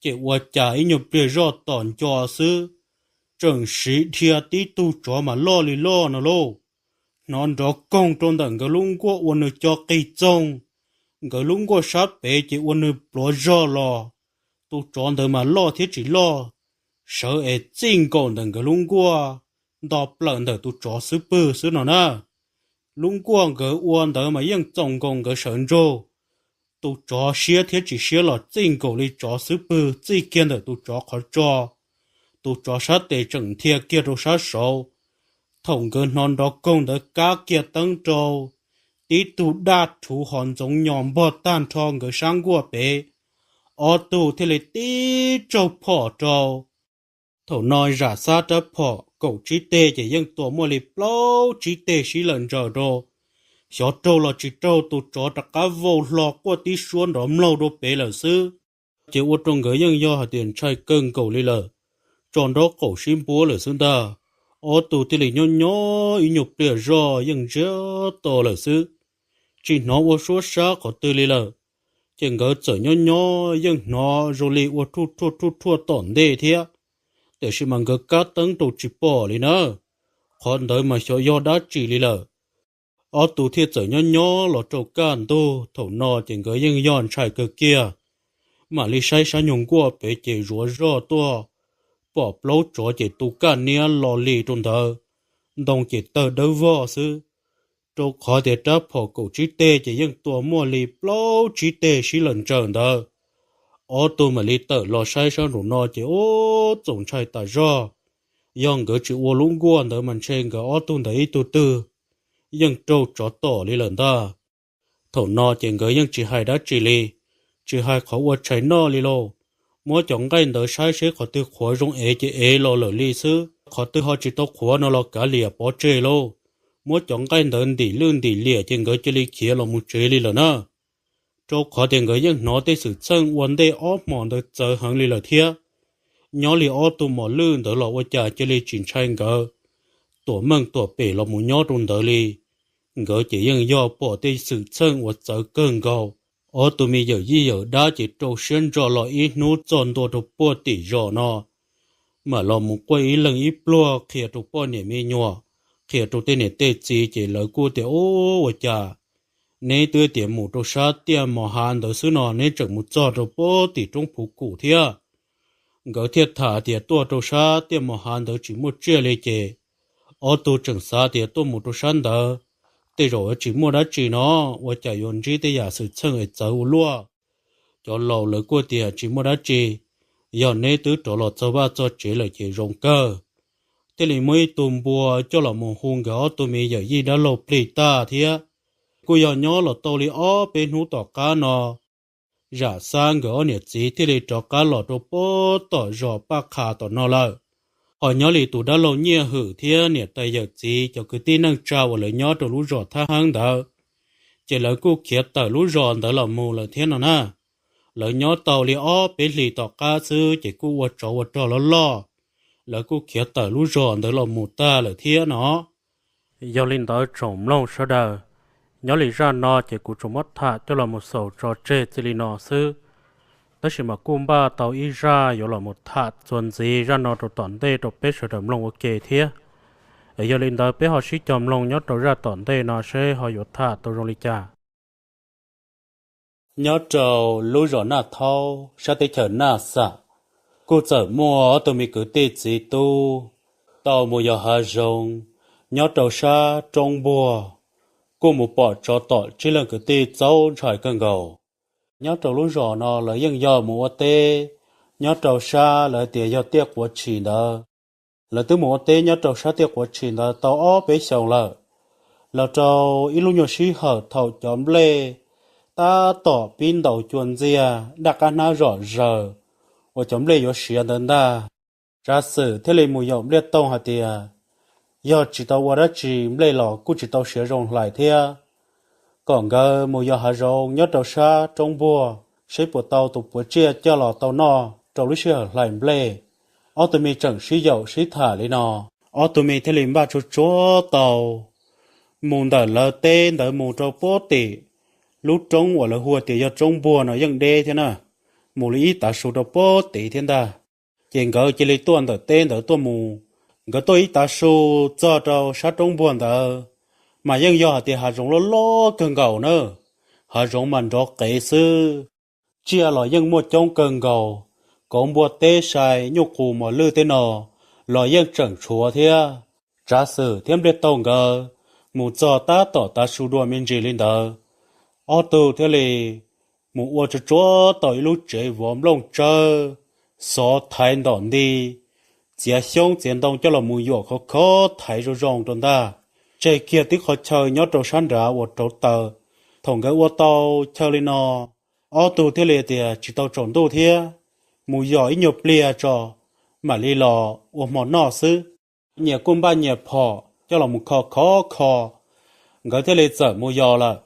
Ces ua cas ib nyuag pliag zoj tom nco xwb, tseem siv dhia tib tug tsov mas loj li loj no lauj. Hnov nrov koog rau ntawm nkawd lub nkuaj ua nws co qig txoog, nkawd lub nkuaj sab pem ces ua nws pluav zog los. Tus tsov ntawd mas loj thiab tsis loj, sawv es txij nkaus ntawm nkawd lub nkuaj, nto plaws ntawm tus tsov xub pwg xwb no na. Lub nkuaj nkawd ua ntawd mas yeej txaus nkaus nkawd sawv ntsug. Tus tsov siab thiab tsis siab los txij nkaus li tsov xub pwg txij kiag ntawm tus tsov qhov tso. Tus tsov sab tes tseem dhia kiag rau sab saud. Thaum nkawd hnov nrov koog ntawd kab kiag teeb rau, tib tug daj rhuv hos ntxoov nyos npog tag nrho nkawd sab nkuaj pem. Ob tug thiaj li tib tsaug phom rau. Thaum no Zam Xab rab phom kaum tsib teg ces yeej tua muaj li plaub tsib teg sib lawm ntsaws rau. Xyov raug los tsis raug, tus tsov rov qab vau hlo quaj tib suab nrov mlaug rau pem lawm xwb. Ces ua rau nkawd yeej yog hais tias ntshai kawg nkaus li lawm, tso nraub qaum sib npuab lawm xwb ntag. Ob tug thiaj li nyob nyob ib nyuag pliag zoj yeej ntsiag to lawm xwb, tsis hnov ua suab sab qhov twg li lawm. Ces nkawd txawm nyob nyob yeej hnov zoo li ua rhuaj rhuaj rhuaj rhuaj tom ntej thiab, tiam sis mas nkawd kab teeb rau tsis pom li na. Qhov ntawd mas xyov yog dab tsi li lawm. Ob tug thiaj txawm nyob nyob los rau kaj ntug, thaum no ces nkawd yeej yog ntshai kawg kiag. Mam li saib sab nyuag nkuaj pem ces zuav zoj tuaj, pom plaub tsov ces tu kaj niab lo li rau ntawd, ntoo ces tawg dawb vog xwb. Rau qhov tias rab phom kaum tsib teg ces yeej tua muaj li plaub tsib teg sib lawm ntsaws ntawd. Ob tug mam li tawm los saib sab nraum no ces ub, txaus ntshai tas zog. Yog nkawd tsis ua lub nkuaj ntawd mas ntshe nkawd ob tug ntawd ib tug twg yeej raug tsov tom li lawm ntag. Thaum no ces nkawd yeej tsis hais dab tsi li, tsis hais qhov ua tshais noj li lauj. Muab cov nqaij ntawd saib seb qhov twg qhuav zoo ev ces ev los lawm li xwb, qhov twg ho tsis tau qhuav no los kav liam pov tseg lauj. Muab cov nqaij ntawd ntim lwj ntim liam ces nkawd cia li khiav los mus tsev li lawm na. Rau qhov tias nkawd yeej hnov tej xwm txheej ua ntej ob hmos ntawd txawv heev li lawm thiab. Nyob li ob tug mos lwj ntawd los ua cas cia li tsis ntshai nkawd tuam meej tuam pem los mus nyob rau ntawd li. Nkawd ces yeej yog pom tej xwm txheej uas txawv kawg nkaus. Ob tug me yawm yij yawm dab ces rau siab ntso los ib hnub txog ntua rau puag tim zos no, mam los mus quaj ib leeg ib pluag qhia rau poj niam me nyuam, qhia rau tej niam tej txiv ces lawv kuj tias, Ub, ua cas neb twb tias mus rau sab tiaj mos hav ntawd xwb no neb tseem mus txog rau puag tim roob Phuv Kum thiab? Nkawd thiaj tham tias tuaj rau sab tiaj mos hav ntawd tsis muaj tsiaj li ces ob tug tseem xav tias tuaj mus rau sab ntawd tej zaum tsis muaj dab tsi no, ua cas yuav ntsib tej yam xwm txheej es txawv ua luaj. Cov laus lawv kuj tias, Tsis muaj dab tsi, yog neb twb rov los txog vaj txog tsev lawm ces zoo kawg. Thiaj li muab ib tug npua coj los mus hu nkawd ob tug me yawm yij dab laug plig tag thiab. Kuj yog nyob los tau li ob peb hnub tom qab no, Zam Xab nkawd ob niam txiv thiaj li rov qab los rau puag tom zos Paj Qha tom no lawm. Ho nyob li tus dab laug Nyiaj Hwm thiab niam tais yawm txiv cov kwv tij neej tsa uas lawv nyob rau lub zos Thab Heeb ntawd, ces lawv kuj khiav tawm lub zos ntawd los mus lawm thiab no na. Lawv nyob tau li ob peb hlis tom qab xwb ces kuj ua tsov ua rog loj loj, lawv kuj khiav tawm lub zos ntawd los mus tag lawm thiab no. Yog li ntawd tsoom mloog sawv daws, nyob li zaj no ces kuv tsuas muab tham coj los mus xaus tso tseg txij li no xwb. Tab sis mas kuj npaj tau ib zaj yuav los mus tham txuas ntxiv zaj no rau tom ntej rau peb sawv daws mloog ua ke thiab. Es yog li ntawd peb ho sib cog mloog nyob rau zaj tom ntej no seb ho yuav tham tau zoo li cas. Nyob rau lub zos Naj Thaub sab teb chaws Naj Xam, kuj txawm muaj ob tug me kwv tij txiv tub tau mus yos hav zoov nyob rau sab roob npuag, kuj mus pom tsov tom tsib leeg kwv tij txaus ntshai kawg nkaus. Nyob rau lub zos no lawv yeej yog mus ua teb nyob rau sab lawv tias yog tiaj quav tshis ntawd. Lawv twb mus ua teb nyob rau sab tiaj quav tshis ntawd tau ob peb xyoos lawm. Los rau ib lub nyuag sij hawm thaum cov nplej tab tom pib ntaus cua ntxiag daj qab hnab zom zaws uas cov nplej yuav siav ntawd ntag, Tsav Xwm thiaj li mus yaum Npliaj Toog hais tias yog tsis tau ua dab tsi nplej los kuj tsis tau siav zoo hlais thiab, kom nkawd mus yos hav zoov nyob rau sab roob npuag seb puas tau tus puav tsiaj coj los tau noj rau lub sij hawm hlais nplej. Ob tug me tseem sib yaum sib tham li no, ob tug me thiaj li npaj tsuag tsuag tau mus ntawm lawv teb ntawd mus rau puag tim lub roob uas lawv hu tias yog roob npuag no yeej deb thiab na, mus li ib tav su rau puag tid thiab ntag. Ces nkawd cia li tuaj ntawm teb ntawd tuaj mus. Nkawd tuaj ib tav su txog rau sab roob npuag ntawd, mas yeej yog hais tias hav zoov loj loj kawg nkaus na, hav zoov mas nrov qev xwb. Tsiaj los yeej muaj coob kawg nkaus, kauv npua teb sai nyuj qus mos lwj tej no los yeej tseem tshuav thiab. Tsav Xwm thiab Npliaj Toog nkawd mus txog tab tom tav su dua me ntsis li ntawd, ob tug thiaj li mus ua tsuag tsuag tau ib lub tsev vov nplooj tsawb, xov thaiv ntom nti, txiav xyoob txiav ntoo coj los mus yuam khov khov thaiv zoo zoo rau ntag, tseg kiag tib qho chaw nyob rau sab nrad uas rauv taws. Thaum nkawd ua tau chaw li no, ob tug thiaj li tias tsis tau tsaus ntuj thiab, mus yos ib nyuag pliag tso, mam li los ua hmo noj xwb. Nyias kuj npaj nyias phom coj los mus kho khov kho, nkawd thiaj li txawm mus yos lawm.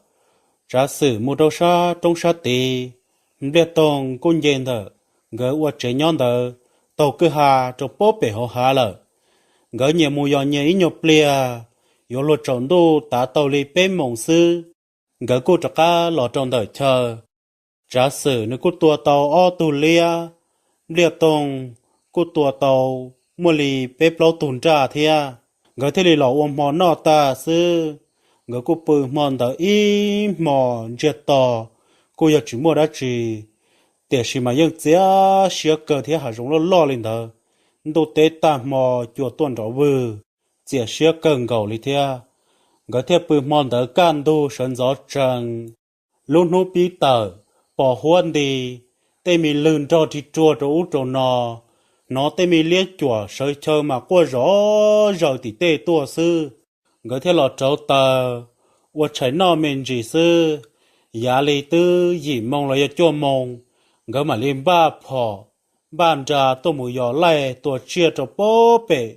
Tsav Xwm mus rau sab roob sab tid, Npliaj Toog kuj nce ntawm nkawd ua tsev nyob ntawd taug kwj ha rau puag pem hauv hav lawm. Nkawd nyias mus yos nyias ib nyuag pliag, yuav luag tsaus ntuj tav tau li peb moos xwb, nkawd kuj rov qab los rau ntawm chaw. Tsav Xwm nws kuj tua tau ob tug liab, Npliaj Toog kuj tua tau muaj li peb plaub tug nraj thiab. Nkawd thiaj li los ua hmo noj tag xwb, nkawd kuj pw hmo ntawd ib hmo ntsiag to, kuj yog tsis muaj dab tsi, tiam sis mas yeej txias siab kawg thiab, hav zoov loj loj li ntawd, ntuj teb tag hmo cua tuaj nrov vwg, txias siab kawg nkaus li thiab. Nkawd thiaj pw hmo ntawd kaj ntug sawv ntxov tsees, lub hnub pib tawm, pos huab nti, tej me lwg nrog rig ruag rau ub rau no, hnov tej me liab cuam sawv chaw mas quaj zom zaws tim tej tuaj xwb. Nkawd thiaj los rauv taws ua tshais noj me ntsis xwb. Yav li twb yim moo los yog cuaj moo, nkawd mam li npaj phom npaj nra tuaj mus yos laij tua tsiaj rau puag pem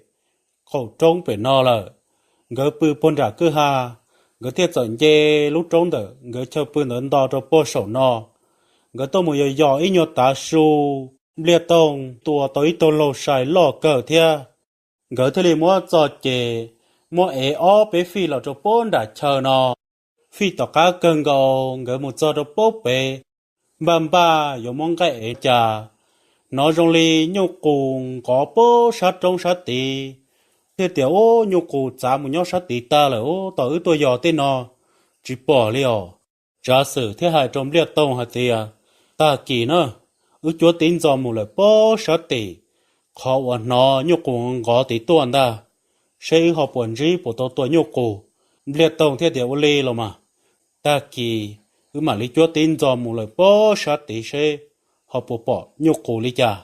qaum roob pem no lawm. Nkawd pw puag nram kwj ha, nkawd thiaj txawm nce lub roob ntawm nkawd chaw pw ntawd nto rau puag saum no. Nkawd tuaj mus yos yos ib nyuag tav su, Npliaj Toog tua tau ib tug laug sai loj kawg thiab. Nkawd thiaj li muab txoj ces muab ev ob peb fij los rau puag nram chaw no, fij tom qab kawg nkaus nkawd mus txog rau puag pem, npaj npaj yuav muab nqaij ev cas, hnov zoo li nyuj qus nqov puag sab roob sab tid. Thiaj tias, Ub, nyuj qus txav mus nyob sab tid tag lawm, ub, tom wb tuaj yos tej no tsis pom li os. Tsav Xwm thiaj hais rau Npliaj Toog hais tias, Tag kis na, wb cuab tib ntxo mus lawm puag sab tim qhov uas hnov nyuj qus nqov tid tuaj ntag, seb wb ho puas ntsib puas tau tua nyuj qus. Npliaj Toog thiaj tias, Ua li los mas, tag kis wb mam li cuab tib ntxo mus lawm puag sab tid seb ho puas pom nyuj qus li cas.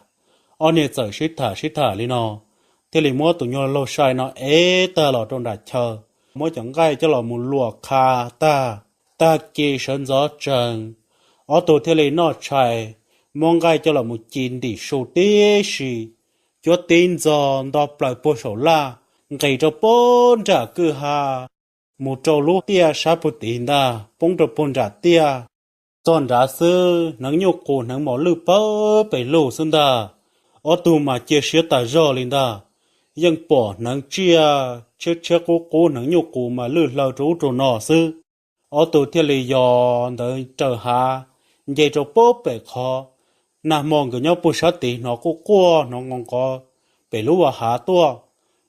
Ob niag txawm sib tham sib tham li no, thiaj li muab tus nyuag laug sai no ev tag los rau nram chaw, muab cov nqaij coj los mus luam qha tag. Tag kis sawv ntxov tsees, ob tug thiaj li noj tshais, muab nqaij coj los mus ci ntim su tib si, cuab tib ntxo nto plaws puag saum laj, nqis rau puag nram kwj ha, mus rau lub tiaj sab puag tid ntag, poob rau puag nram tiaj. Txog nrad xwb hneev nyuj qus hneev mos lwj pawg pes lug xwb ntag. Ob tug mas cia siab tas zog li ntag, yeej pom hneev tsiaj tshiab tshiab qub qub, hneev nyuj qus mas lwj hlaw rau ub rau no xwb. Ob tug thiaj li yos ntawd raws hav, nce rau puag pem qhov nag hmo nkawd nyob puag sab tid hnov quaj quaj hnov nqov nqov pem lub vas hav tuaj.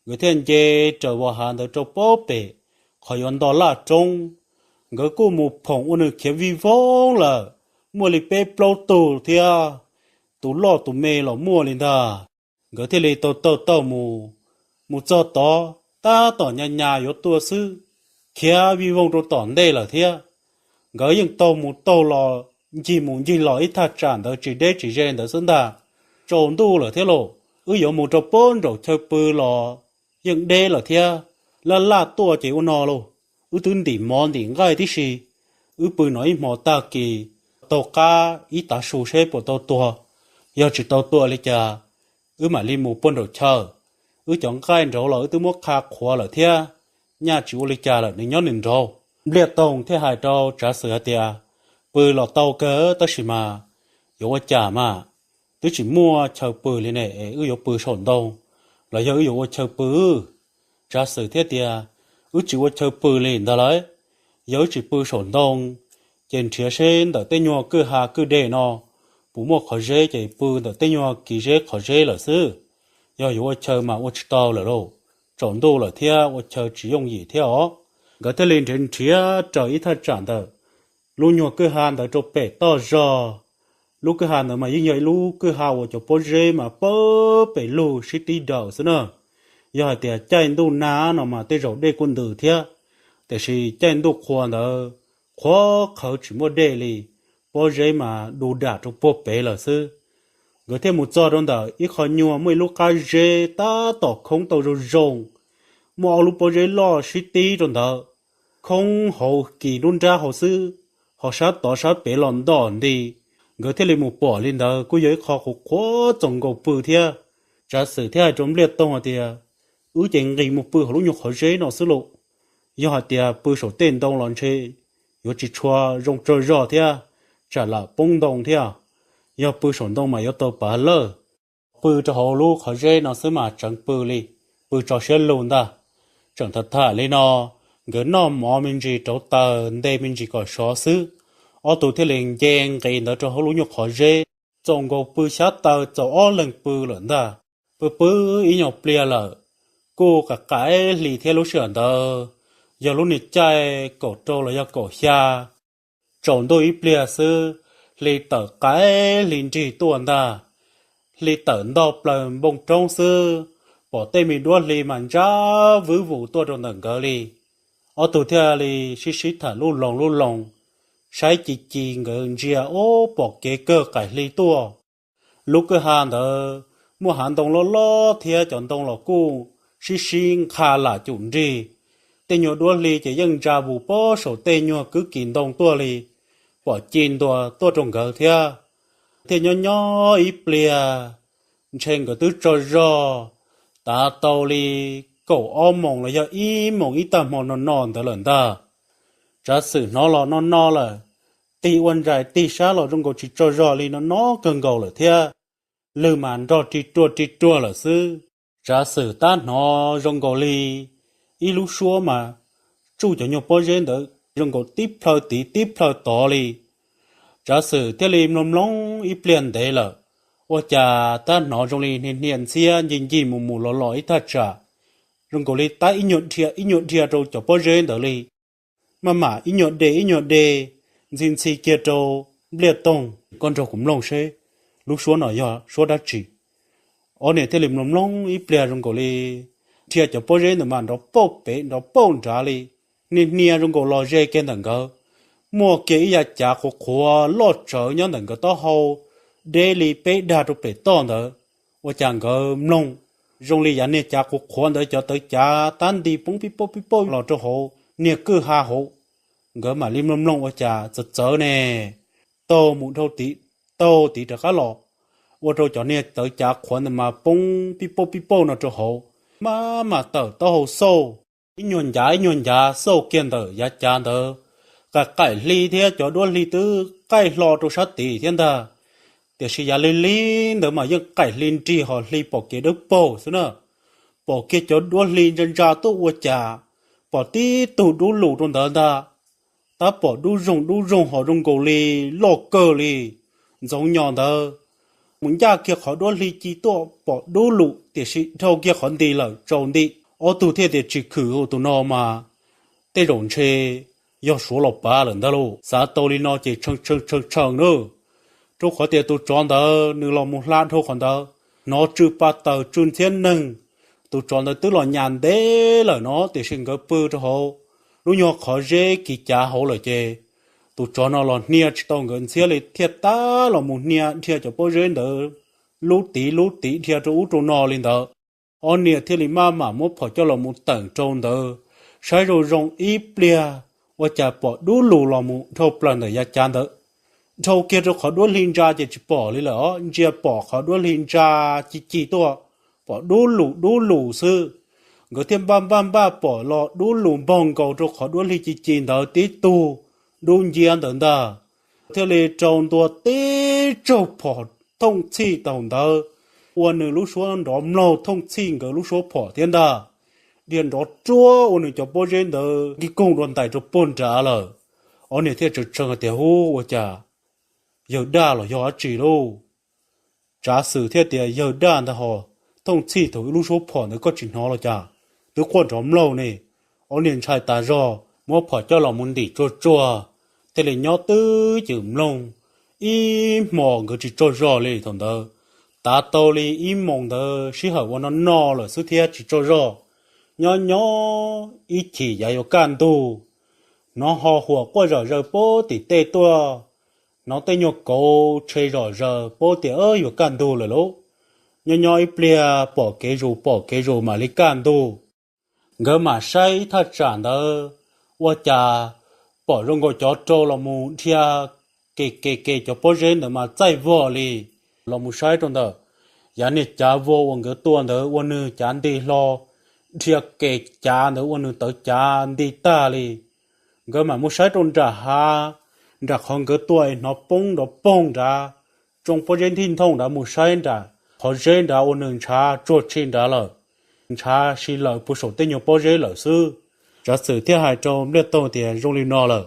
Nkawd thiaj nce raws vas hav ntawd rau puag pem qhov yuav nto laj roob. Nkawd kuj mus phoom ua nws khiav vij voog lawm, muaj li peb plaub tug thiab, tus loj tus me los muaj li ntag. Nkawd thiaj li tau taug taug mus, mus txog tod tab tom nyas nyas yuav tuaj xwb, khiav vij voog rau tom ntej lawm thiab. Nkawd yeej taug mus taug los, ncig mus ncig los ib thaj tsam ntawd tsis deb tsis ze ntawd xwb ntag. Tsaus ntuj lawm thiab lauj, wb yuav mus rau puag nraum chaw pw los yeej deb lawm thiab. Laj laj tuaj ces ua no lauj, wb twb ntim mov ntim nqaij tib si, wb pw no ib hmo tag kis, taug qab ib tav su seb puas tau tua. Yog tsis tau tua li cas, wb mam li mus puag nraum chaw. Wb cov nqaij nraud los wb twb muab qha qhuav lawm thiab, nyaj tsis ua li cas lawm, nws nyob nws nraud. Npliaj Toog thiaj hais rau Tsav Xwm hais tias, Pw los tau kawg tab sis mas yuav ua cas mas, twb tsis muaj chaw pw li ne, es wb yuav pw saum ntoo los yog wb yuav ua chaw pw? Tsav Xwm thiaj tias, Wb tsis ua chaw pw li ntag lauj. Yog wb tsis pw saum ntoo, ces nrhiav seb ntawm tej nyuag kwj ha kwj dej no puas muaj qhov zeb, ces pw ntawm tej nyuag kis zeb qhov zeb lawm xwb. Yog yuav ua chaw mas ua tsis tau lawm lauj, tsaus ntuj lawm thiab ua chaw tsis yooj yim thiab os. Nkawd thiaj li nrhiav nrhiav raws ib thaj tsam ntawm lub nyuag kwj ha ntawd rau pem toj zog. Lub kwj ha ntawd mas yeej yog ib lub kwj ha uas cov pob zeb mas pawg pes lug sib tib daws xwb na. Yog hais tias caij ntuj nag no mas tej zaum dej kuj ntws thiab, tiam sis caij ntuj qhua ntawd qhuav qhawv tsis muaj dej li, pob zeb mas du dam rau puag pem lawm xwb. Nkawd thiaj mus txog rau ntawm ib qho nyuag muaj ib lub qab zeb tab tom khoob tau zoo zoo, muaj ob lub pob zeb loj sib tib rau ntawd, khoob hauv kis lub nrab hauv xwb, ho sab tod sab pem los ntom nti. Nkawd thiaj li mus pom li ntawd kuj yog ib qho qhuav qhuav txaus nkaus pw thiab. Tsav Xwm thiaj hais rau Npliaj Toog hais tias, Wb ces nqis mus pw hauv lub nyuag qhov zeb no xwb lauj. Yog hais tias pw saum tej ntoo los ntshe yuav tsis tshua zoo tsaug zog thiab, tsam lam poob ntoo thiab. Yog pw saum ntoo mas yuav tau pav lawj. Pw rau hauv lub qhov zeb no xwb mas tseev pw li, pw tso siab lug ntag. Tseem tham tham li no, nkawd noj mov me ntsis rauv taws nte me ntsis kom sov xwb, ob tug thiaj li nce nqis ntawd rau hauv lub nyuag qhov zeb. Txaus nkaus pw xyab taw txaus ob leeg pw lawm ntag. Pw pw ib nyuag pliag lawm, kuj qaim qaim hli thiab. Lub sij hawm ntawd yog lub niag caij kaum rau los yog kaum xya. Tsaus ntuj ib pliag xwb, hli tawm qaim hli nrig tuaj ntag. Hli tawm ntog plaws npoo roob xwb, pom tej me duab hli mas ntsab vwb vus tuaj rau ntawm nkawd li. Ob tug thiaj li sib sib tham lub loo lub loo, saib ci ci nkawd ntsia ub pom kev kawg qaim hli tuaj. Lub kwj ha ntawd muaj hav ntoo loj loj thiab cov ntoo los kuj sib sib nqha lam cum nrig. Tej nyuag duab hli ces yeej ntsa vus pob saum tej nyuag kwj kis ntoo tuaj li, pom ci ntua tuaj rau nkawd thiab. Thiaj nyob nyob ib pliag, ntshe nkawd twb tsaug zog tav tau li kaum ob moos los yog ib moos ib tag hmo no no ntawd lawm ntag. Tsav Xwm hnov los no no lawm, tig ua ntsais tig sab los zoo nkaus tsis tsaug zog li no no kawg nkaus lawm thiab. Lwg mas nrog ri ruag ri ruag lawm xwb. Tsav Xwm tab hnov zoo nkaus li ib lub suab mas tsuj cov nyuag pob zeb ntawd zoo nkaus tib plhaw tid tib plhaw tod li. Tsav Xwm thiaj li mloog mloog ib pliag ntev lawm, ua cas tab hnov zoo li hnia hnia ntxhiab ncig ncig mus mus los los ib thaj tsam, zoo nkaus li tab ib nyuag dhia ib nyuag dhia rau cov pob zeb ntawd li. Maj mam ib nyuag de ib nyuag de, ntxhi ntxhi kiag rau Npliaj Toog, koj nrog kuv mloog seb lub suab no yog suab dab tsi. Ob niag thiaj li mloog mloog ib pliag zoo nkaus li dhia cov pob zeb ntawd mas nrov pauj pem nrov pauj nrad li, hnia hnia zoo nkaus los ze kiag ntawm nkawd. Muaj kiag ib yav cav qhuav qhuav loj tsawv nyob ntawm nkawd taub hau, deb li peb dag rau pem toj ntawd. Ua cas nkawd mloog zoo li yav niag cav qhuav qhuav ntawd cov tawv cav tab nti poob pib pauj pib pauj los rau hauv niag kwj ha hauv. Nkawd mam li mloog mloog ua cas txawv txawv ne, taug mus dhau tid, taug tid rov qab los, ua rau cov niag tawv cav qhuav ntawd mas poob pib pauj pib pauj no rau hauv. Maj mam tawm taub hau xauj, ib nyuag ncav ib nyuag ncav xauj kiag ntawm yav cav ntawd, qaim qaim hli thiab cov duab hli twb qaij hlo rau sab tid thiab ntag. Tiam sis yav lig lig ntawd mas yeej qaim hli nrig ho hli pom kev dawb paug xwb na. Pom kiag cov duab hli ntsa ntsa tuaj ua cas pom tib tug dub lus rau ntawd ntag. Tab pom dub zoog dub zoog ho zoo nkaus li loj kawg li, ntxoov nyos ntawd. Mus ncaj kiag qhov duab hli ci tuaj pom dub lus tiam sis dhau kiag qhov nti lawm tsaus nti. Ob tug thiaj tias tsis khwm tus no mas tej zaum ntshe yog suav los pav lawm ntag lauj. Xav tau li no ces tshee tshee tshee nawb, rau qhov tias tus tsov ntawd nws los mus hla dhau qhov ntawd, hnov tsw pa taws tsw ntxhiab neeg. Tus tsov ntawd twb los nyas ntev lawm no tiam sis nkawd pw rau hauv lub nyuag qhov zeb kis cav hauv lawm ces tus tsov no los hnia tsis tau nkawd ntxhiab li thiaj tab los mus hnia dhia cov pob zeb ntawd lub tid lub tid dhia rau ub rau no li ntawd. Ob niag thiaj li maj mam muab phom coj los mus teem rau ntawd, saib zoo zoo ib pliag, ua cas pom dub lus los mus dhau plaws ntawm yav cav ntawd. Dhau kiag rau qhov duab hli ntsa ces tsis pom li lawm os, ntsia pom qhov duab hli ntsa ci ci tuaj, pom dub lus dub lus xwb. Nkawd thiaj npaj npaj npaj pom los dub lus npog nkaus rau qhov duab hli ci ci ntawd tib tug dub nciab ntawd ntag. Thiaj li rau ntua tib tsaug phom thooj txhij thaum ntawd, ua nws lub suab nrov mlaug thooj txhij nkawd lub suab phom thiab ntag. Dhia nrov ruab ua nws cov pob zeb ntawd nkig koog dua ntais rau puag nrad lawm. Ob niag thiaj tshee tshee hais tias, Hub, ua cas yawg daj los yog dab tsi lauj? Tsav Xwm thiaj tias, Yawg daj ntag hos, thooj txhij thaum wb lub suab phom ntawd koj tsis hnov los cas, twb quaj nrov mlaug ne. Ob niag ntshai tas zog muab phom coj los mus ntim tsuag tsuag, thiaj li nyob twb ywm mloog. Ib hmos nkawd tsis tsaug zog li thaum ntawd, tav tau li ib moos ntawd sij hawm ua no no lawm xwb thiab tsis tsaug zog. Nyob nyob ib chim yav yuav kaj ntug, hnov ho huam quaj zom zaws puag tim tej tuaj, hnov tej nyuag kauv tshe zom zaws puag tias yuav kaj ntug lawm lauj. Nyob nyob ib pliag pom kev zus pom kev zus mam li kaj ntug. Nkawd mam saib ib thaj tsam ntawd, ua cas pom zoo nkaus cov rau los mus dhia ke ke ke cov pob zeb ntawd mas txaij vog li. Los mus saib rau ntawm yav niag cav vog uas nkawd tua ntawd ua nws cav nti hlo, dhia ke cav ntawd ua nws tawv cav nti tag li. Nkawd mam mus saib rau nram hav, nram qhov nkawd tua es hnov poob nrov poog nrad, tsoo pob zeb nthij nthooj nrad mus saib nram qhov zeb nrad ua nws ntshav tsuag tshi nrad lawm, ntshav si lawm puag saum tej nyuag pob zeb lawm xwb. Tsav Xwm thiaj hais rau Npliaj Taug tias, Zoo li no lawm,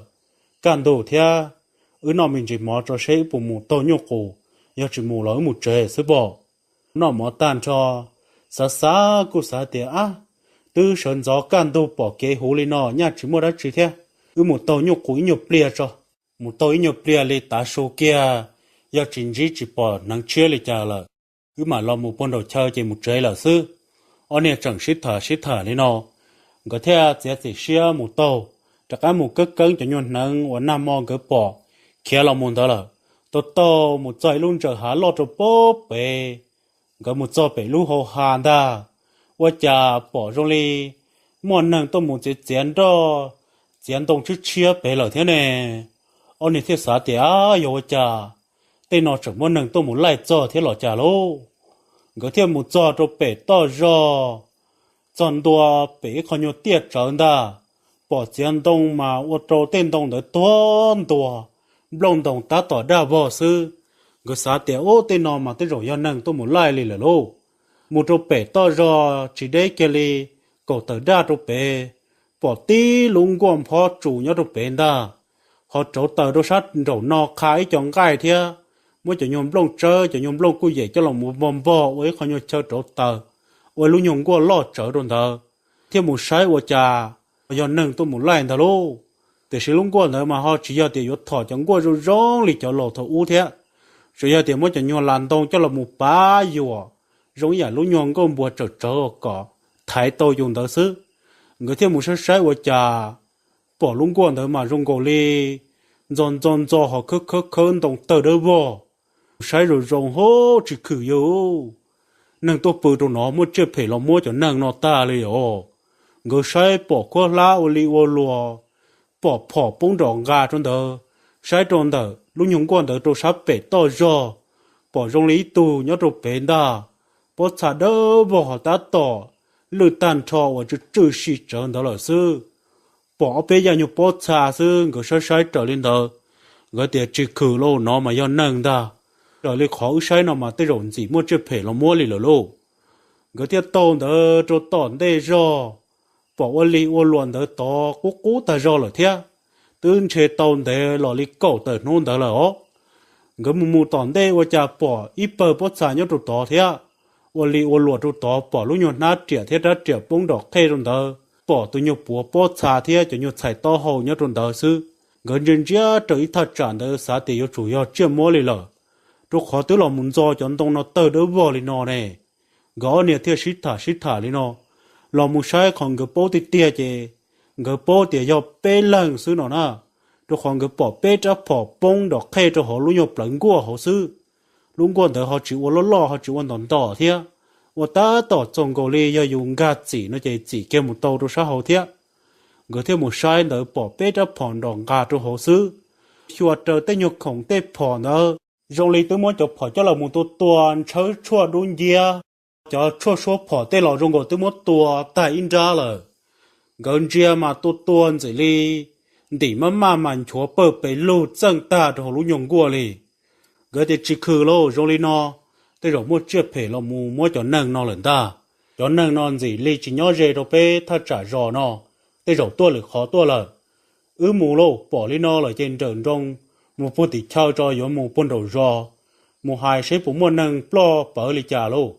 kaj ntug thiab, wb noj me ntsis mov tso seb wb puas mus taug nyuj qus, yog tsis mus los wb mus tsev xwb pom. Noj mov tag nrho, xav xav kuj xav tias, Ab, twb sawv ntxov kaj ntug pom kev huv li no nyaj tsis muaj dab tsi thiab, wb mus taug nyuj qus ib nyuag pliag tso. Mus taug ib nyuag pliag li tav su kiag, yog tsis ntsib tsis pom hneev tshiab li cas lawm, wb mam los mus puag nraum chaw ces mus tsev lawm xwb. Ob niag tseem sib tham sib tham li no, nkawd thiaj txiav txim siab mus taug. rov qab mus keeb keeb cov nyuag hneev uas nag hmo nkawd pom khiav los mus ntawd lawm. Tau taug mus txog ib lub ntsaws hav loj rau pem, nkawd mus txog pem lub hau ha ntag, ua cas pom zoo li muaj neeg tuaj mus txiav txiav nroj, txiav ntoo tshiab tshiab pem lawm thiab ne. Ob niag thiaj xav tias, Ab, yog ua cas tej no tseem muaj neeg tuaj mus laij txog thiab los cas lauj? Nkawd thiaj mus txog rau pem toj zog, txog ntua pem ib qho nyuag tiaj tsawv ntag, pom txiav ntoo mas ua rau tej ntoo ntawd tuag ntua, nplooj ntoos tab tom daj vog xwb. Nkawd xav tias, Ub, tej no mas tej zaum yog neeg tuaj mus laij li lawm lauj. Mus rau pem toj zog tsis deb kiag li kaum tawm daj rau pem, pom tib lub nkuaj nphob tsus nyob rau pem ntag. Ho rauv taws rau sab nraum no qha ib co nqaij thiab, muab cov nyuag nplooj tsawb, cov nyuag nplooj kuj yem coj los mus npog npog ua ib qho nyuag chaw rauv taws, ua ib lub nyuag nkuaj loj tsawv rau ntawd. Thiaj mus saib ua cas yog neeg tuaj mus laij ntag lauj. Tiam sis lub nkuaj ntawd mas ho tsis yog tias yuav thom cov nkuaj zoo zoo li cov laus thaum ub thiab, tsuas yog tias muab cov nyuag las ntoo coj los mus pav yuam zoo ib yam lub nyuag nkuaj npua tsawm tsawv kom thaiv tau yus ntawd xwb. Nkawd thiaj mus saib saib ua cas pom lub nkuaj ntawd mas zoo nkaus li ntxo ntxo ntxo ho khawb khawb khawb ntoo tawg dawb vog. Saib zoo zoo ho tsis khwm yog neeg tuaj pw rau no muaj tsiaj phem los muab cov neeg no tag li os. Nkawd saib pom khuab hlab ua li ua luas, pom phom poob nrom nqa rau ntawd, saib rau ntawm lub nyuag nkuaj ntawd rau sab pem toj zog, pom zoo li ib tug nyob rau pem ntag, pob txha dawb vog ho tab tom lwj tag nrho uas tsw tsw si tsawv ntawd lawm xwb. Pom ob peb yaj nyuag pob txha xwb nkawd saib saib raws li ntawd, nkawd tias tsis khwm lauj, no mas yog neeg ntag. Raws li qhov wb saib no mas tej zaum ntxim muaj tsiaj phem los muab li lawm lauj. Nkawd thiaj taug ntawd rau tom ntej zog, pom ua li ua luas ntawd tod qub qub tag zog lawm thiab, twb ntshe tau ntev los li kaum tawm hnub ntawd lawm os. Nkawd mus mus tom ntej ua cas pom ib pawg pob txha nyob rau tod thiab, ua li ua luas rau tod pom lub nyuag hnab riam thiab rab riam poob nrom qhej rau ntawd, pom tus nyuag puav pob txha thiab cov nyuag txhais taub hau nyob rau ntawd xwb. Nkawd ntsia ntsia raws ib thaj tsam ntawd xav tias yuav tsum yog tsiaj muab li lawm, rau qhov twb los mus ntxo cov ntoo no tawg dawb vog li no ne. Nkawd ob niag thiaj sib tham sib tham li no, los mus saib qhov nkawd paub tiag tiag ces nkawd paub tias yog peb leeg xwb no na, rau qhov nkawd pom peb rab phom poob nrom qhej rau hauv lub nyuag plawv nkuaj hauv xwb. Lub nkuaj ntawd ho tsis ua loj loj ho tsis ua ntom ntom thiab, ua tab tom txaus nkaus li yog yus nkag txim no ces txim kiag mus tau rau sab hauv thiab. Nkawd thiaj mus saib ntawd pom peb rab phom nrom nqa rau hauv xwb, xyuas raws tej nyuag khoom tej phom ntawd zoo li twb muab cov phom coj los mus tua tua ntshawb tshuaj dub nciab, cov tshuaj suab phom tej los zoo nkaus twb muab tua tag ib nrab lawm. Nkawd ntsia mas tua tua ntxim li ntim maj maj mas nchuav pawg pes lug txeej tag rau hauv lub nyuag nkuaj li. Nkawd tias tsis khwm lauj, zoo li no tej zaum muaj tsiaj phem los mus muab cov neeg no lawm ntag. Cov neeg no ntxim li tsis nyob ze rau peb thaj tsam zos no, tej zaum tuaj lwm qhov tuaj lawm. Wb mus lauj, pom li no lawm ces nrawm nroos mus puag tim chaw tso, yuav mus puag nraum zos mus hais seb puas muaj neeg ploj pawv li cas lauj.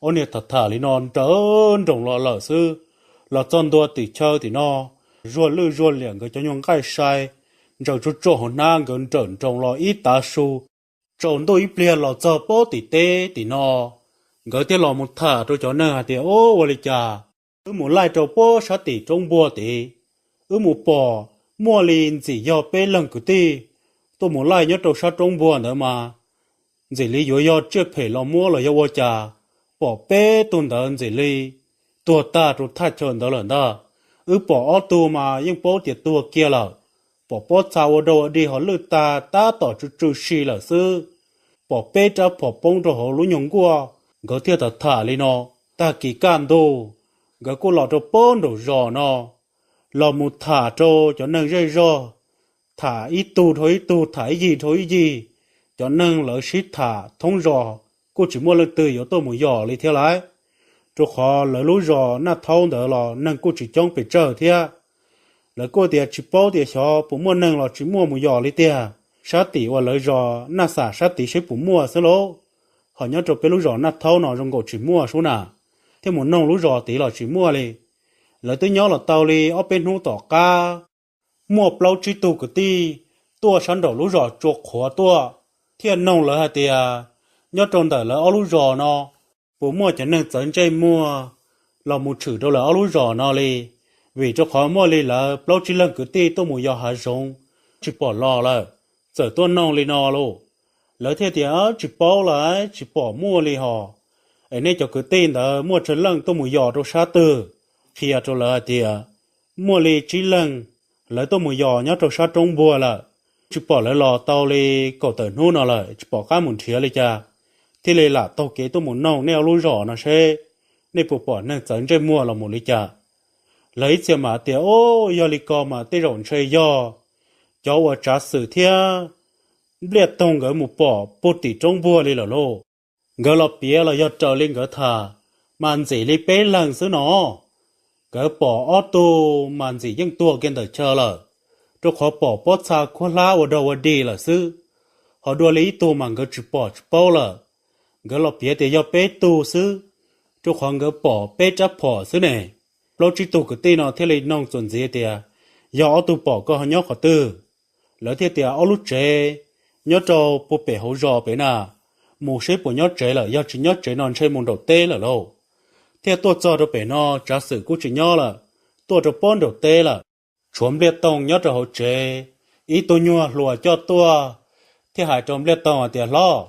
Ob niag tham tham li no nrawm nroos los lawm xwb, los txog ntua tim chaw tim no, zuag lwj zuag liam nkawd cov nyuag nqaij sai ntsaws tsuag tsuag hauv hnab, nkawd nrawm nroos los ib tav su. Tsaus ntuj ib pliag los txog pob tim teb tim no, nkawd thiaj los mus tham rau cov neeg hais tias, Ub, ua li cas wb mus laij rau pob sab tim roob npuag tid, wb mus pom muaj li ntxim yog peb leeg kwv tij tuaj mus laij nyob rau sab roob npuag ntawd mas ntxim li yuav yog tsiaj phem los muab los yog ua cas, pom peb tug ntawd ntxim li tuag tag rau thaj chaw ntawd lawm ntag. Wb pom ob tug mas yeej paub tias tuag kiag lawm, pom pob txha ua dog ua dig ho lwj tag tab tom tsw tsw si lawm xwb, pom peb rab phom poob rau hauv lub nyuag nkuaj. Nkawd thiaj tham tham li no, tag kis kaj ntug nkawd kuj los rau pob nraum zos no, los mus tham rau cov neeg zej zog, tham ib tug dhau ib tug, tham ib yig dhau ib yig. Cov neeg lawv sib tham thoob zos kuj tsis muaj leej twg yuav tuaj mus yos li thiab lauj, rau qhov lawv lub zos Naj Thaub ntawd los neeg kuj tsis coob pes tsawg thiab. Lawv kuj tias tsis paub tias xyov puas muaj neeg los tsis muaj mus yos li tiag, sab tim uas lawv zos Naj Xam sab tid seb puas muaj xwb lauj. Ho nyob rau peb lub zos Naj Thaub no zoo nkaus tsis muaj sub na, thiaj mus noog lub zos tid los tsis muaj li. Lawv twb nyob los tau li ob peb hnub tom qab, muaj plaub tsib tug kwv tij tuaj sab nraum lub zos Tsua Qhuav tuaj, thiaj noog lawv hais tias nyob rau ntawm lawv ob lub zos no puas muaj cov neeg txawv ntsej muag los mus tshwm rau lawv ob lub zos no li. Vim rau qhov muaj li lawv plaub tsib leeg kwv tij tuaj mus yos hav zoov tsis pom los lawm, txawm tuaj noog li no lauj. Lawv thiaj tias tsis paub lawm, tsis pom muaj li hos. Es nej cov kwv tij ntawd muaj tsawg leej tuaj mus yos rau sab twg? Qhia rau lawv hais tias muaj li tsib leeg, lawv tuaj mus yos nyob rau sab roob npuag lawm, tsis pom lawv los tau li kaum tawm hnub no lawm, tsis pom qab mus nrhiav li cas, thiaj li lam taug kev tuaj mus noog nej ob lub zos no seb nej puas pom neeg txawv ntsej muag los mus li cas. Lawv ib txhia mas tias, Ub, yog li ko mas tej zaum ntshe yog cov uas Tsav Xwm thiab Npliaj Toog nkawd mus pom puag tim roob npuag li lawm lauj. Nkawd los piav los yog raws li nkawd tham, mas ntxim li peb leeg xwb no. Nkawd pom ob tug mas ntxim yeej tuag kiag ntawm chaw lawm, rau qhov pom pob txha khuab hlab ua dog ua dig lawm xwb. Ho dua li ib tug mas nkawd tsis pom tsis paub lawm. Nkawd los piav tias yog peb tug xwb, rau qhov nkawd pom peb rab phom xwb ne. Plaub tsib tug kwv tij no thiaj li noog txuas ntxiv tias, Yog ob tug pom koj ho nyob qhov twg? Lawv thiaj tias, Ob lub tsev nyob rau puag pem hauv zos pem na, mus seb puas nyob tsev lawm, yog tsis nyob tsev no ntshe mus nraum teb lawm lauj. Thiaj tuaj txog rau pem no, Tsav Xwm kuj tsis nyob lawm, tuaj rau pob nraum teb lawm. Tshuav Npliaj Toog nyob rau hauv tsev, ib tug nyuag hluas coj tuaj, thiaj hais rau Npliaj Toog hais tias, Hlob,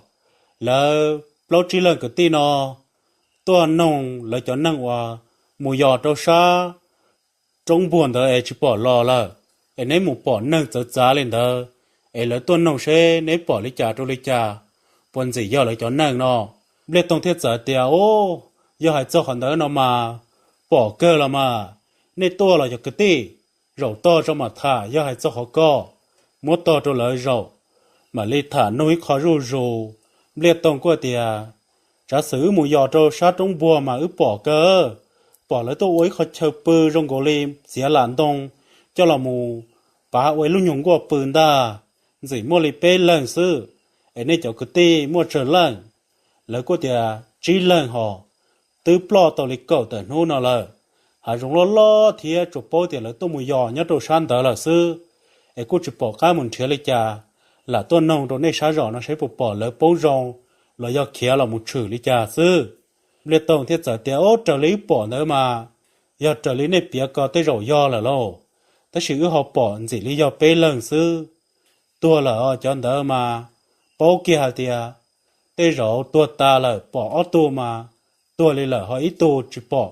lawv plaub tsib leeg kwv tij no tuaj noog lawv cov neeg uas mus yos rau sab roob npuag ntawd es tsis pom los lawm, es neb mus pom neeg txawv txav li ntawd, es lawv tuaj noog seb neb pom li cas rau li cas, puas ntxim yog lawv cov neeg no. Npliaj Toog thiaj txawm tias, Ub, yog hais txog qhov ntawd no mas pom kawg los mas, nej tuaj los cov kwv tij, zaum tog tso mam tham, yog hais txog qhov ko, muab tog rau lawv zaum mam li tham nug ib qho zuj zus. Npliaj Toog kuj tias, Tsav Xwm, wb mus yos rau sab roob npuag mas wb pom kawg, pom lawv tuaj ua ib qho chaw pw zoo nkaus li txiav lam ntoo coj los mus pav ua ib lub nyuag nkuaj pw ntag. Ntxim muaj li peb leeg xwb, es nej cov kwv tij muaj tsawg leej? Lawv kuj tias, Tsib leeg hos, twb ploj tau li kaum tawm hnub no lawm. Hav zoov loj loj thiab, tsuas paub tias lawv tuaj mus yos nyob rau sab ntawd lawm xwb, es kuj tsis pom qab mus nrhiav li cas, lam tuaj noog rau nej sab zos no seb puas pom lawv poob zoo los yog khiav los mus tshwm li cas xwb. Npliaj Toog thiaj txawm tias, Ub, raws li wb pom ntawd mas, yog raws li nej piav ko tej zaum yog lawm lauj, tab sis wb ho pom ntxim li yog peb leeg xwb. Tuag lawm os, cov ntawd mas paub kiag hais tias tej zaum tuag tas lawm, pom ob tug mas tuag li lawm, ho ib tug tsis pom,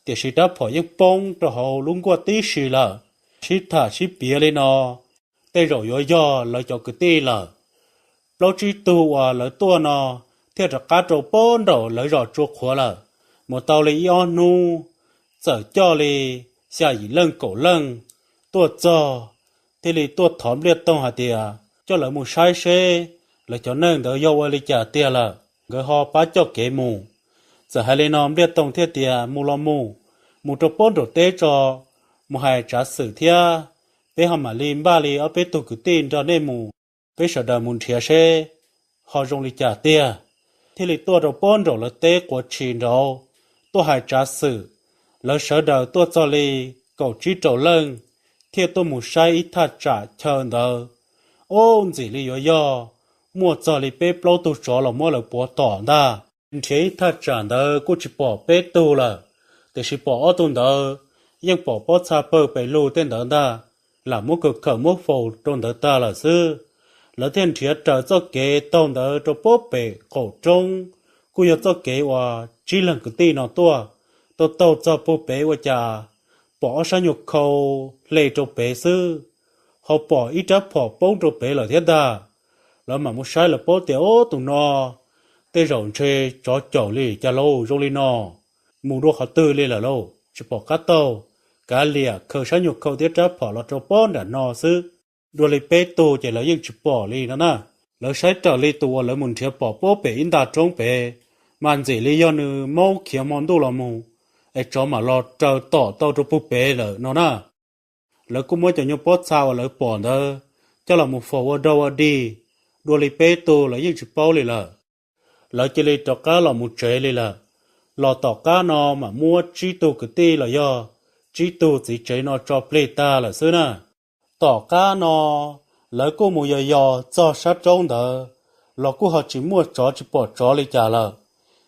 tiam sis rab phom yeej poob rau hauv lub nkuaj tib si lawm. Sib tham sib piav li no, tej zaum yuav yog lawv cov kwv tij lawm. Plaub tsib tug uas lawv tuaj no thiaj rov qab rau pob nraum lawv zos tsua qhuav lawm. Mus tau li ib ob hnub, txawm coj li xya yim leej kaum leej tuaj txog, thiaj li tuaj thov Npliaj Toog hais tias coj lawv mus saib seb lawv cov neeg ntawd yog ua li cas tiag lawm, nkawd ho pab coj kev mus. Txawm hais li no Npliaj Toog thiaj tias, Mus los mus, mus rau pob nraum teb tso, mus hais Tsav Xwm thiab, peb ho mam li npaj li ob peb tug kwv tij nrog nej mus, peb sawv daws mus nrhiav seb ho zoo li cas tiag. Thiaj li tuaj rau pob nraum lawv teb quav tshis nraud, tuaj hais Tsav Xwm. Lawv sawv daws tuaj txog li kaum tsib rau leej, thiaj tuaj mus saib ib thaj tsam chaw ntawd. Ub, ntxim li yuav yog, muaj txog li peb plaub tug tsov los muab lawv puav tom ntag. Nrhiav ib thaj tsam ntawd kuj tsis pom peb tug lawm, tiam sis pom ob tug ntawd yeej pom pob txha pawg pes lug tej ntawd ntag, lam muab kaw khawm muab faus rau ntawd tag lawm xwb. Lawv thiaj nrhiav raws txoj kev taug ntawd rau pob pem qaum roob, kuj yog txoj kev uas tsib leeg kwv tij no tuaj. Taug taug txog puag pem ua cas pom ob sab nyuag khau hle rau pem xwb, ho pom ib rab phom poob rau pem lawm thiab ntag. Lawv mam mus saib lawv paub tias, Ub, tus no tej zaum ntshe tsov caum li cas lauj, zoo li no mus dua qhov twg li lawm lauj, tsis pom qab taug. Kav liam, khaws sab nyuag khau thiab rab phom los rau pob nram no xwb. Dua li peb tug ces lawv yeej tsis pom li no na. Lawv saib raws li tus uas lawv mus nrhiav pom pob pem ib nta roob pem, mas ntxim li yog nws maub khiav hmo ntuj los mus, es tsov mam los raws tom tau rau puag pem lawm no na. Lawv kuj muab cov nyuag pob txha uas lawv pom ntawd coj los mus faus ua dog ua dig, dua li peb tug lawv yeej tsis paub li lawm. Lawv cia li rov qab los mus tsev li lawm. Los tom qab no mam muab tsib tug kwv tij los yog tsib tug txiv tsev no tso plig tag lawm xwb na. Tom qab no lawv kuj mus yos yos txog sab roob ntawd, los kuj ho tsis muaj tsov tsis pom tsov li cas lawm.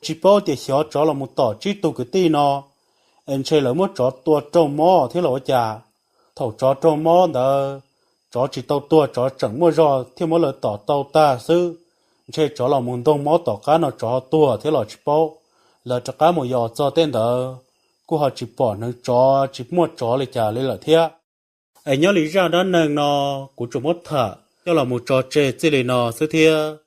Tsis paub tias xyov tsov los mus tom tsib tug kwv tij no, es ntshe lawv muab tsov tua raug mob thiab los ua cas. Thaum tsov raug mob ntawd, tsov tsis tau tuag, tsov tseem muaj zog thiaj muab lawv tom tau tag xwb. Ntshe tsov los mus ntog mob tom qab no tsov ho tuag thiab los tsis paub. Lawv rov qab mus yos txog tej ntawd, kuj ho tsis pom hneev tsov, tsis muaj tsov li cas li lawm thiab. Es nyob li zaj dab neeg no, kuv tsuas muab tham coj los mus tso tseg txij li no xwb thiab.